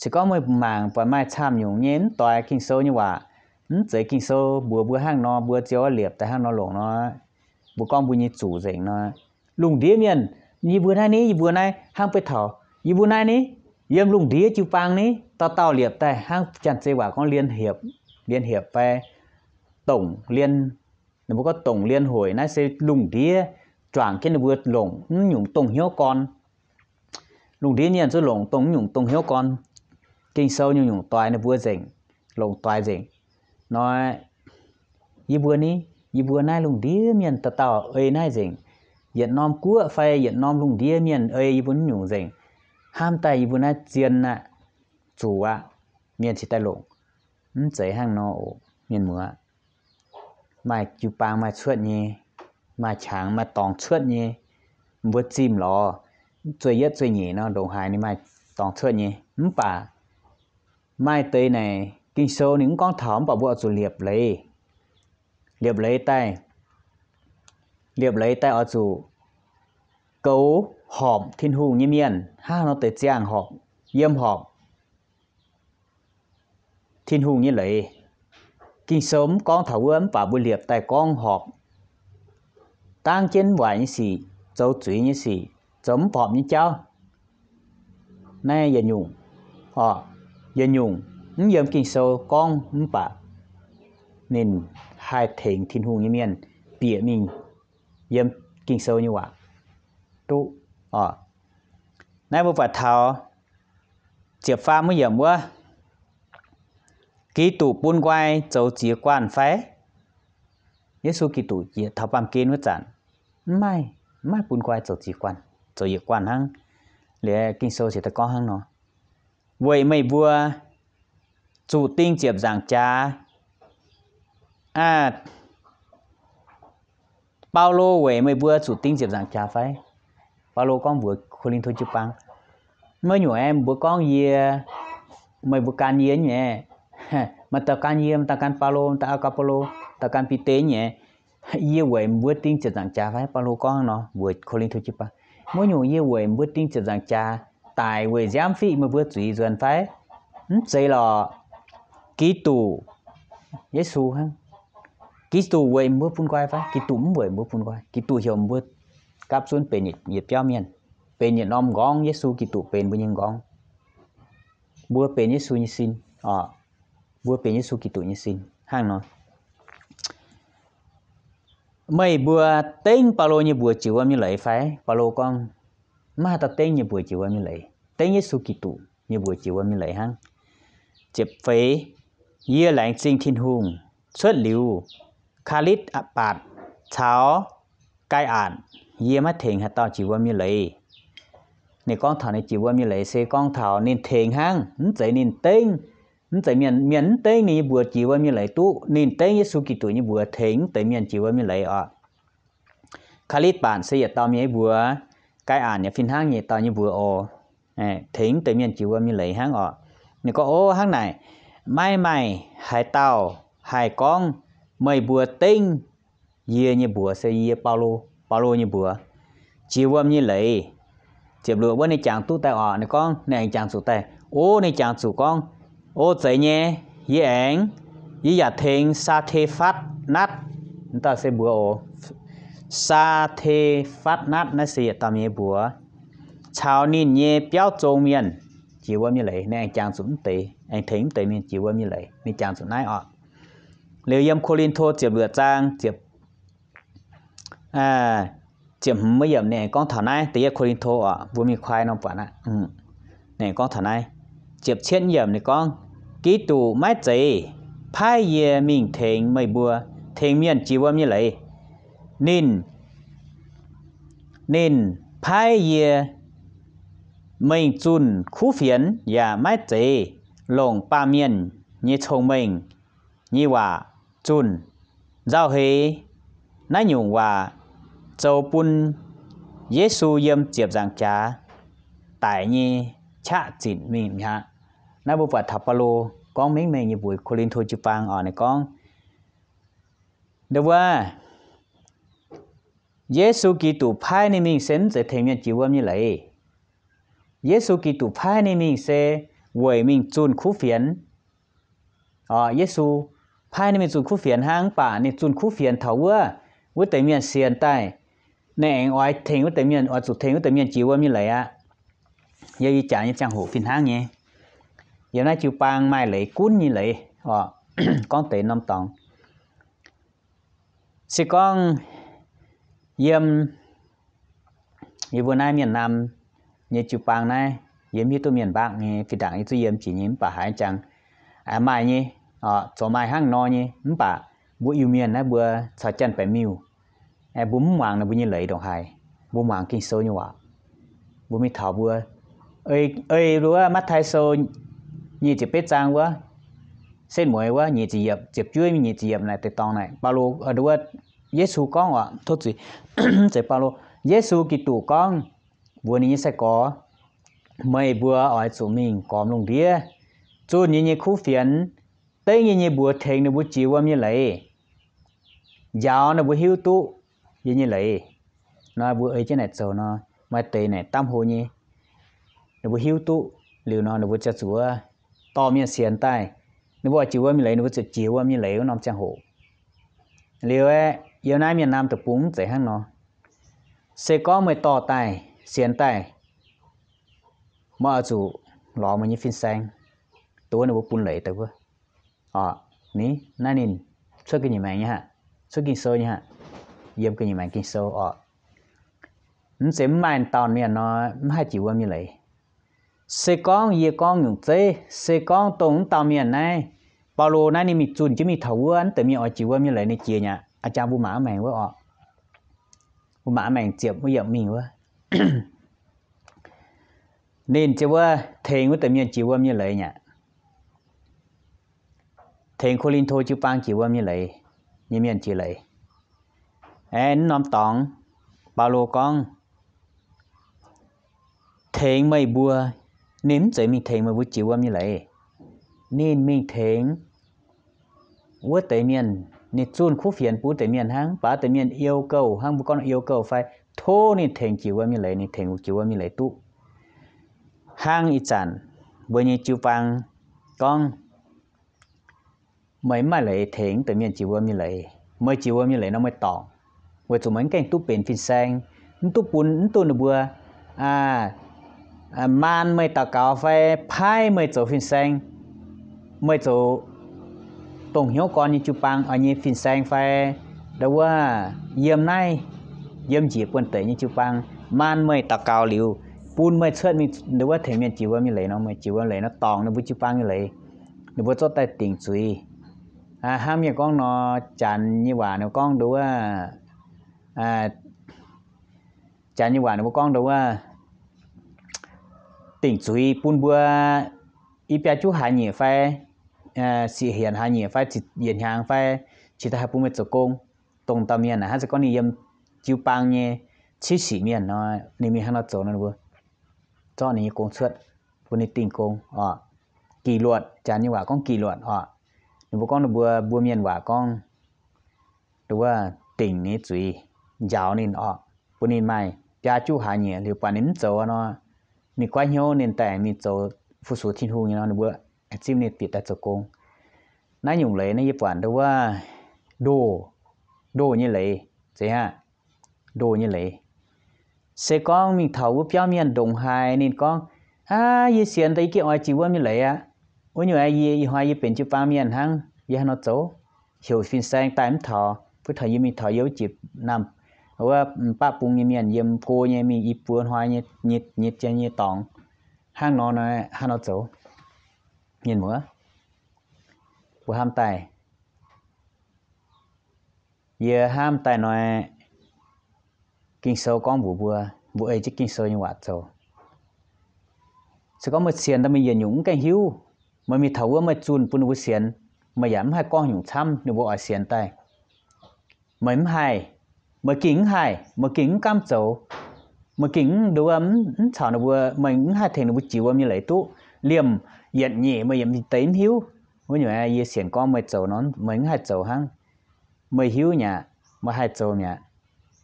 Se gorngv meih mangc buatc maaih camv nyungc nyei mv doix Ging-Sou nyei waac, mv zeiz Ging-Sou mbuox mbuo hnangv nor, mbuo ziouc liepc daaih hnangv nor longc nor, mbuo gorngv mbuo nyei zuqc nzengc nor, lungh ndiev mienh, yie mbuo naaiv ni, yie mbuo naaiv hnangv beiv taux, yie mbuo naaiv ni, yiem lungh ndiev jiu-baang ni, dauh dauh liepc daaih hnangv janx-zei waac gorngv liên hiệp, liên hiệp fai tổng liên, ninh mbuo gorngv tổng liên hội, naaiv se lungh ndiev juangc jienv ninh mbuo longc mv nyungc dongh hnyouv gorn. Lungh ndiev mienh zuqc longc dongh mv nyungc dongh hnyouv gorn. Ging-Sou nyungc-nyungc doix ninh mbuo nzengc, longc doix nzengc. Nor, yie mbuo ni, yie mbuo naaiv lungh ndiev mienh dauh dauh ei naaiv nzengc. Yietc norm guoqv fai yietc norm lungh ndiev mienh ei yie mbuo nyungc nzengc. Hnamv daaih yie mbuo naaiv zien aqv, zuqc aqv, mienh cingx daaih longc. Mv zeiz hnangv nor oc, mienh muoz. Maaih jiu-baang maaih cuotv nyei, maaih qangx maaih dorngx cuotv nyei. Mbuo zimh lorz zueih yietv zueih nyeic nor, ndongc haaix ninh maaih dorngx cuotv nyei. Mv baac maaih deix naaic Ging-Sou ninh mv gorngv taux, mv baac mbuo oix zuqc liepc leiz. Liepc leiz daaih, liepc leiz daaih oix zuqc goux horpc Tin-Hungh nyei mienh hnangv nor deix ziangh horpc, yiem horpc Tin-Hungh nyei leiz. Ging-Sou mv gorngv taux wuov, mv baac mbuo liepc daaih gorngv horpc dangv jienv waaic nyei sic, zoux zuiz nyei sic, zoux mv horpc nyei jauv. Naaiv yietc nyungc, orqc, yietc nyungc mv yiem Ging-Sou gorngv mv baac ninh haih tengx Tin-Hungh nyei mienh bieqc mingh yiem Ging-Sou nyei waac duqv, orqc. Naaiv mbuo buatc taux ziepc faam wuov yiemc wuov, Giduc bun nqoi zoux ziex guanh fai? Yesu Giduc yietc taux baamh gen wuov zanc, mv maaih, mv maaih bun nqoi zoux ziex guanh, zoux yietc guanh hnangv. Liuz Ging-Sou cingx daaih gorngv hnangv nor, weic meih mbuo zuqc ding ziepc nzaangc jaax. Aa, Baulo weic meih mbuo zuqc ding ziepc nzaangc jaax fai? Baulo gorngv mbuox Ko^lin^to jiu-baang, maiv nyungc aeqv, mbuo gorngv yie, meih mbuo gan yie nyei, maaih dauh gan yie, maaih dauh gan Baulo, maaih dauh gan Baulo, dauh gan Bide nyei, yie weic mbuo ding ziepc nzaangc jaax fai? Baulo gorngv hnangv nor mbuox Ko^lin^to jiu-baang. Maiv nyungc yie weic mbuo ding ziepc nzaangc jaax daic weic nziaamv fiqv meih mbuo zuiz nzuonx fai? Mv zeiz lorqc. Giduc, Yesu hnangv. Giduc weic mbuo bun nqoi fai? Giduc mv weic mbuo bun nqoi. Giduc heuc mbuo gapv zunv benx yietc biauv mienh, benx yietc norm m'nqorngv. Yesu Giduc benx mbuo nyei m'nqorngv. Mbuo benx Yesu nyei sin, orqc. Mbuo benx Yesu Giduc nyei sin hnangv nor. Meih mbuo dengv Baulo nyei mbuox jiex wuom nyei leiz fai? Baulo gorngv, mv maaih dauh dengv nyei mbuox jiex wuom nyei leiz. Dengv Yesu Giduc nyei mbuox jiex wuom nyei leiz hnangv. Ziepc feix, yie laengz zingh Tin-Hungh, cuotv liuz Kaalitv^baatc caux Gaai^atc, yie maiv tengx haaix dauh jiex wuom nyei leiz. Ninh gorngv taux ninh jiex wuom nyei leiz se gorngv taux ninh tengx hnangv, mv zeiz ninh dengv, mv zeiz mienh, mienh mv dengv ninh nyei mbuox jiex wuom nyei leiz duqv. Ninh dengv Yesu Giduc nyei mbuox tengx mv deix mienh jiex wuom nyei leiz orqc. Kaalitv^baatc se yietc dauh mienh nyei mbuox, Gaai^atc yaac fih hnangv yietc dauh nyei mbuox oc. Tengx mv deix mienh jiex wuom nyei leiz hnangv orqc. Ninh gorngv, o, hnangv naaic, maiv maaih haaix dauh haih gorngv meih mbuo dengv yie nyei mbuox, se yie Baulo, Baulo nyei mbuox, jiex wuom nyei leiz. Ziepc luoqc wuov ninh jangx duqv daaih orqc. Ninh gorngv ninh aengx jangx zuqc daaih. O, ninh jangx zuqc gorngv, o, zeiz nyei, yie aengx, yie yaac tengx Saa^te^fatv^natv, dauh se mbuox oc. Saa^te^fatv^natv naaiv se yietc dauh mienh nyei mbuox, caux ninh nyei biauv zong mienh jiex wuom nyei leiz. Ninh aengx jangx zuqc mv deix, aengx tengx mv deix mienh jiex wuom nyei leiz. Ninh jangx zuqc naaiv orqc. Liuz yiem Ko^lin^to ziepc luoqc zaang ziepc ziepc hmz wuov yiemc ninh aengx gorngv taux naaiv. Da'yietv Ko^lin^to orqc, mbuo mingh kuaai norm buatc aqv. Ninh aengx gorngv taux naaiv. Ziepc cietv yiemc ninh gorngv, Giduc maiv zeiz paaiv yie mingh tengx meih mbuo, tengx mienh jiex wuom nyei leiz. Ninh, ninh paaiv yie mingh zunh kuv fienx yaac maiv zeiz longc baamh mienh nyei cong-mengh nyei waac zunh. Nzauh heix naaiv nyungc waac zoux bun Yesu yiem ziepc nzaangc jaax daic nyei qaqv zinc mingh mi'aqv. Naaiv mbuo buatc taux Baulo gorngv mengh mengh nyei mbuox Ko^lin^to jiu-baang orqc. Ninh gorngv, ndo wuov, Yesu Giduc paaiv ninh mingh se mv zeiz tengx mienh jiex wuom nyei leiz. Yesu Giduc paaiv ninh mingh se weic mingh zunh kuv fienx. Yesu paaiv ninh mingh zunh kuv fienx hnangv, mv baac ninh zunh kuv fienx taux wuov, wuov deix mienh sienx daaih, ninh aengx oix tengx wuov deix mienh, oix zuqc tengx wuov deix mienh jiex wuom nyei leiz aqv. Yie, yie jaax nyei ziangh hoc fih hnangv nyei. Yiem naaiv jiu-baang maaih leiz gunv nyei leiz oc. Gorngv deix norm dorngx, se gorngv yiem, yie mbuo naaiv Mienh Naam nyei jiu-baang naaiv, yie mv hiuv duqv Mienh Mbaakv nyei, fih ndaangc yie zuqc yiem jiex nyei, mv baac haaix jangx maaih nyei oc, zoux maaih hnangv nor nyei. Mv baac mbuo Iu-Mienh naaiv mbuo caux Janx-Baeqc Miuh, mbuo mv muangx ninh mbuo nyei leiz ndongc haaix. Mbuo muangx Ging-Sou nyei waac. Mbuo mingh taux mbuo, ei, ei wuov Matv^taai Sou nyic ziepc betv zaang wuov, setv mueiz wuov nyic ziepc yiemc, ziepc juov nyic ziepc yiemc naaic deix dorngx naaic, Baulo, wuov, Yesu gorngv oc, tov zuiz, mv zeiz Baulo, Yesu Giduc gorngv mbuox ninh nyei sai-gorx, meih mbuo oix zuqc mingh gormx lungh ndiev, zunh yie nyei kuv fienx, dengv yie nyei mbuox tengx ninh mbuo jiex wuom nyei leiz, njaaux ninh mbuo hiuv duqv yie nyei leiz. Nor mbuo ei jienv naaic zoux nor, maaih deix naaic daamv hlo nyei, ninh mbuo hiuv duqv liuz nor, ninh mbuo ziouc zuqc wuov dorh mienh sienx daaih. Ninh mbuo oix jiex wuom nyei leiz, ninh mbuo ziouc jiex wuom nyei leiz wuov norm ziangh hoc. Liuz aeqv, yiem naaiv Mienh Naam deic-bung mv zeiz hnangv nor. Se gorngv meih dorh daaih, sienx daaih, meih oix zuqc lorz meih nyei fin-saeng, dongh wuov ninh mbuo bun leiz daaih wuov. Oc, ni, naaiv ninh cuotv ga'nyiec maengx nyei aqv, cuotv Ging-Sou nyei aqv, yiem ga'nyiec maengx Ging-Sou oc. Mv zeiz mv maaih dauh mienh nor mv haih jiex wuom nyei leiz. Se gorngv yie gorngv nyungc zeiv, se gorngv dongh mv dauh mienh naaiv, Baulo naaiv ninh mingh zunh jienv mingh taux wuov, mv deix mienh oix jiex wuom nyei leiz ninh jiex nyei aqv. A'jang mbuo mangc maengx wuov oc. Mbuo mangc maengx ziepc wuov yiemc mingh wuov. Ninh ziouc wuov tengx wuov deix mienh jiex wuom nyei leiz nyei aqv. Tengx Ko^lin^to jiu-baang jiex wuom nyei leiz, nyei mienh jiex leiz. Aeqv, norm dorngx, Baulo gorngv, tengx meih mbuo, ninh mv zeiz mingh tengx meih mbuo jiex wuom nyei leiz. Ninh mingh tengx wuov deix mienh, ninh zunh kuv fienx bun wuov deix mienh hnangv, baac wuov deix mienh iou gouh hnangv, mbuo gorngv iou gouh fai tov ninh tengx jiex wuom nyei leiz, ninh tengx jiex wuom nyei leiz duqv. Hnangv ih zanc mbuo nyei jiu-baang gorngv, meih mv maaih leiz tengx deix mienh jiex wuom nyei leiz. Meih jiex wuom nyei leiz nor meih dorngc, weic zuqc meih mv gaengh duqv benx fin-saeng, mv duqv bun, mv duqv ninh mbuo maan meih daux gaux fai paaiv meih zoux fin-saeng, meih zoux dongh hnyouv gorn nyei jiu-baang oix nyei fin-saeng fai, ndo wuov, yiem naaiv, yiem njiec buonv-deic nyei jiu-baang, maan meih daux gaux liuz, bun meih cuotv mingh ndo wuov tengx mienh jiex wuom nyei leiz nor, meih jiex wuom leiz nor dorngc ninh mbuo jiu-baang nyei leiz, ninh mbuo zorqv daaih dingc zuiz. Hnangv mienh gorngv nor, Janx nyei waac ninh gorngv ndo wuov, Janx nyei waac ninh mbuo gorngv ndo wuov, dingc zuiz bun mbuo i biaa juqv hlaax nyieqc fai, siec hienx hlaax nyieqc fai, yietc hnyangx fai, cingx daaih haih bun meih zoux gong. Dongh dauh mienh naaic hnangv se gorngv ninh yiem jiu-baang nyei ciev sic mienh nor, ninh mingh hnangv nor zoux nor, ninh mbuo zorqv ninh nyei gong cuotv, bun ninh dingh gong oc. Kỷ luật, Janx nyei waac gorngv kỷ luật oc. Ninh mbuo gorngv ninh mbuo, mbuo mienh waac gorngv, ndo wuov, dingc ninh zuiz, njaaux ninh oc, bun ninh maaih biaa juqv hlaax nyieqc liuz buatc ninh mv zoux nor, ninh goiv hnyouv ninh daaih mingh zoux fu-sux Tin-Hungh nyei nor, ninh mbuo zipv ninh bieqc daaih zoux gong. Naaiv nyungc leiz naaiv yie buatc ndo wuov, ndoh, ndoh nyei leiz, zeiz aqv, ndoh nyei leiz. Se gorngv mingh taux wuov biauv mienh ndongc haaix ninh gorngv, aav, yie sienx daaih yie gengh oix jiex wuom nyei leiz aqv. Wuov nyungc aeqv, yie ih hnoi yie benx jiu-baang mienh hnangv, yie hnangv nor zoux, heuc fin-saeng daaih mv taux, buov taux yie mingh taux yie wuov jiex naamh, wuov baqv bung nyei mienh yiem go nyei mingh i buo hnoi nyei, nyei, nyei jien nyei dorngx, hnangv nor nor, hnangv nor zoux. Mienh muoz, mbuo hnamv daaih, yie hnamv daaih nor, Ging-Sou gorngv mbuox mbuo, mbuo ei jienv Ging-Sou nyei waac zoux. Se gorngv meih sienx daaih meih yietc nyungc mv gaengh hiuv, meih mingh taux wuov meih zunh bun ninh mbuo sienx, meih yaac mv haih gorngv nyungc camv ninh mbuo oix sienx daaih. Meih mv haih, meih gengh mv haih, meih gengh mv gamh zoux, meih gengh mv, ndo wuov, mv caux ninh mbuo, meih mv haih tengx ninh mbuo jiex wuom nyei leiz duqv. Liemh yietc nyeic meih yietc deix mv hiuv. Wuov nyungc aeqv, yie sienx gorngv meih zoux nor, meih mv haih zoux hnangv. Meih hiuv mi'aqv, meih haih zoux mi'aqv.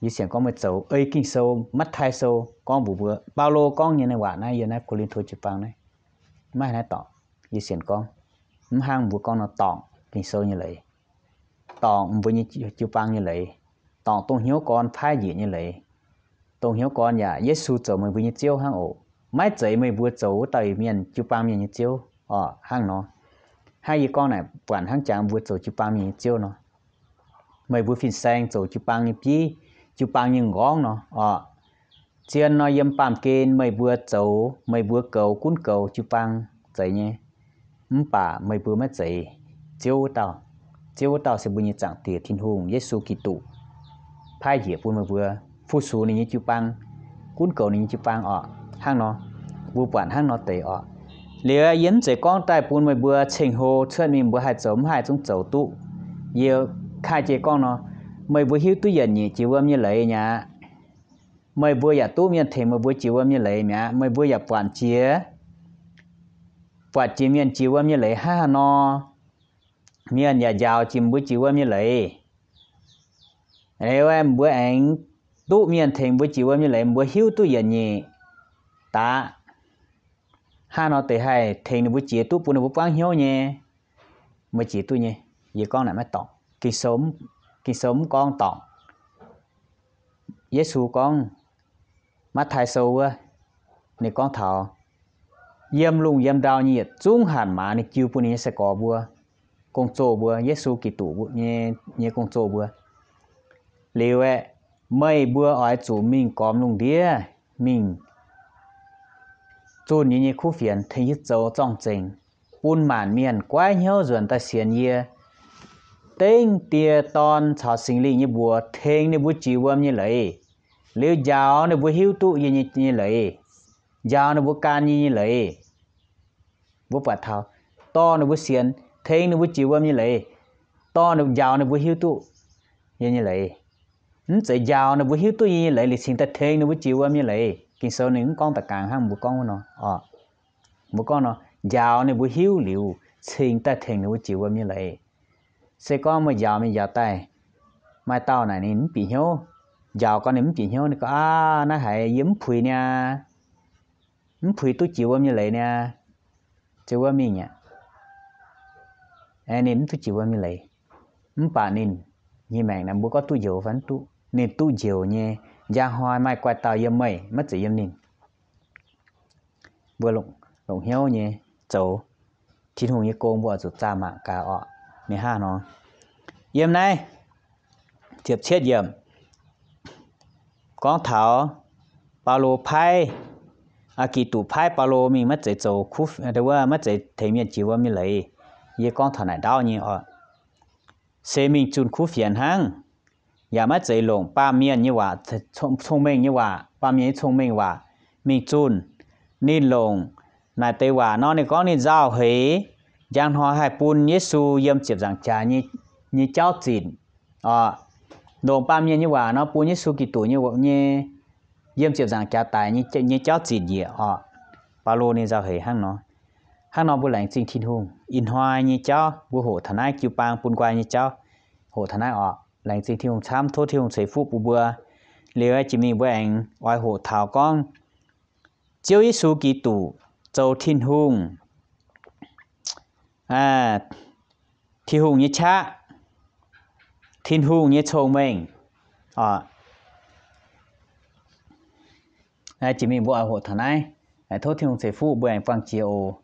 Yie sienx gorngv meih zoux ei Ging-Sou, Matv^tai Sou gorngv mbuox mbuo, Baulo gorngv nyei naaiv waac naaiv yiem naaiv Ko^lin^to jiu-baang naaiv, maiv haih naaiv dorngc. Yie sienx gorngv mv hnangv mbuo gorngv nor dorngc Ging-Sou nyei leiz, dorngc mbuo nyei jiu-baang nyei leiz, dorngc dongh hnyouv gorn paaiv njiec nyei leiz. Dongh hnyouv gorn yaac Yesu zoux meih mbuo nyei Ziouv hnangv oc. Maiv zeiz meih mbuo zoux wuov dauh mienh jiu-baang mienh nyei ziouv oc. Hnangv nor, hnangv yie gorngv naaic buatc hnangv jangx mbuo zoux jiu-baang mienh nyei ziouv nor, meih mbuo fin-saeng zoux jiu-baang nyei bieiv, jiu-baang nyei m'nqorngv nor oc. Zien nor yiem baamh gen meih mbuo zoux, meih mbuo goux gunv goux jiu-baang zeiz nyei. Mv baac meih mbuo maiv zeiz Ziouv wuov dauh. Ziouv wuov dauh se mbuo nyei Zaangc Diex Tin-Hungh, Yesu Giduc, paaiv njiec bun meih mbuo fu-sux ninh nyei jiu-baang, gunv goux ninh nyei jiu-baang oc. Hnangv nor, mbuo buatc hnangv nor deix oc. Liuz yie mv zeiz gorngv daaih bun meih mbuo ceng-hlo cuotv mingh mbuo haih zoux mv haih zungv zoux duqv. Yie kaaih jiex gorngv nor, meih mbuo hiuv duqv yietc nyeic jiex wuom nyei leiz mi'aqv. Meih mbuo yaac duqv mienh tengx meih mbuo jiex wuom nyei leiz mi'aqv. Meih mbuo yaac buatc jiex, buatc jiex mienh jiex wuom nyei leiz hnangv haaix nor, mienh yaac njaaux jiex mbuo jiex wuom nyei leiz. Liuz mbuo aengx duqv mienh tengx mbuo jiex wuom nyei leiz, mbuo hiuv duqv yietc nyeic daaih hnangv haaix nor deix haih tengx ninh mbuo jiex duqv bun ninh mbuo buangv hnyouv nyei, meih jiex duqv nyei. Yie gorngv naaic maiv dorngc. Ging-Sou mv gorngv dorngc. Yesu gorngv, Matv^tai Sou wuov, ninh gorngv taux yiem lungh yiem ndau nyei yietc zungv hatc maaz ninh jiu bun ninh nyei sai-gorx mbuo, gong-zoh mbuo, Yesu Giduc nyei gong-zoh mbuo. Liuz aeqv, meih mbuo oix zuqc mingh gormx lungh ndiev mingh zunh yie nyei kuv fienx, tengx yie zoux zorng-zengx, bun maanc mienh goiv hnyouv nzuonx daaih sienx yie. Dengv Die, Dorn caux Singx Lingh nyei mbuox tengx ninh mbuo jiex wuom nyei leiz, liuz njaaux ninh mbuo hiuv duqv yie nyei leiz, njaaux ninh mbuo gan yie nyei leiz. Mbuo buatc taux dorh ninh mbuo sienx, tengx ninh mbuo jiex wuom nyei leiz, dorh njaaux ninh mbuo hiuv duqv yie nyei leiz. Mv zeiz njaaux ninh mbuo hiuv duqv yie nyei leiz liuz cingx daaih tengx ninh mbuo jiex wuom nyei leiz. Ging-Sou ninh mv gorngv da'gaang hnangv mbuo gorngv wuov nor oc. Mbuo gorngv nor, njaaux ninh mbuo hiuv liuz cingx daaih tengx ninh mbuo jiex wuom nyei leiz. Se gorngv meih njaaux mingh njaaux daaih, maaih dauh naaic ninh mv bieqc hnyouv, njaaux gau ninh mv bieqc hnyouv, ninh gorngv, Aav, naaiv haiz yie mv puix niaa, mv puix duqv jiex wuom nyei leiz niaa, se wuov mingh aqv. Ninh mv duqv jiex wuom nyei leiz, mv baac ninh nyei maengc naaic mbuo gorngv duqv njoux fai mv duqv, ninh duqv njoux nyei. Njang hnoi maaih guaih dauh yiem meih, maiv zeiz yiem ninh. Mbuo longc hnyouv nyei zoux Tin-Hungh nyei gong mbuo oix zuqc zaah mangc gaax orqc. Ninh hnangv nor, yiem naaiv ziepc cietv yiemc gorngv taux Baulo paaiv, Giduc paaiv Baulo mingh maiv zeiz zoux, wuov maiv zeiz tengx mienh jiex wuom nyei leiz. Yie gorngv taux naaic ndaauv nyei orqc, se mingh zunh kuv fienx hnangv, yaac maiv zeiz longc baamh mienh nyei waac, cong-mengh nyei waac, baamh mienh nyei cong-mengh waac mingh zunh. Ninh longc naaic deix waac nor, ninh gorngv ninh nzauh heix, njang hnoi haih bun Yesu yiem ziepc nzaangc jaax nyei jauv zinc. Longc baamh mienh nyei waac nor bun Yesu Giduc nyei, nyei yiem ziepc nzaangc jaax daic nyei jauv zinc njiec orqc. Baulo ninh nzauh heix hnangv nor. Hnangv nor mbuo laengz zingh Tin-Hungh. Ih hnoi nyei jauv mbuo hoqc taux naaiv jiu-baang bun nqoi nyei jauv, hoqc taux naaiv orqc. Laengz zingh Tin-Hungh camv, tov Tin-Hungh ceix fuqv bun mbuo. Liuz jiex mingh mbuo aengx oix hoqc taux gorngv Ziouv Yesu Giduc zoux Tin-Hungh, Tin-Hungh nyei qaqv, Tin-Hungh nyei cong-mengh. Jiex mingh mbuo oix hoqc taux naaiv. Tov Tin-Hungh ceix fuqv mbuo aengx buangh jiex oc.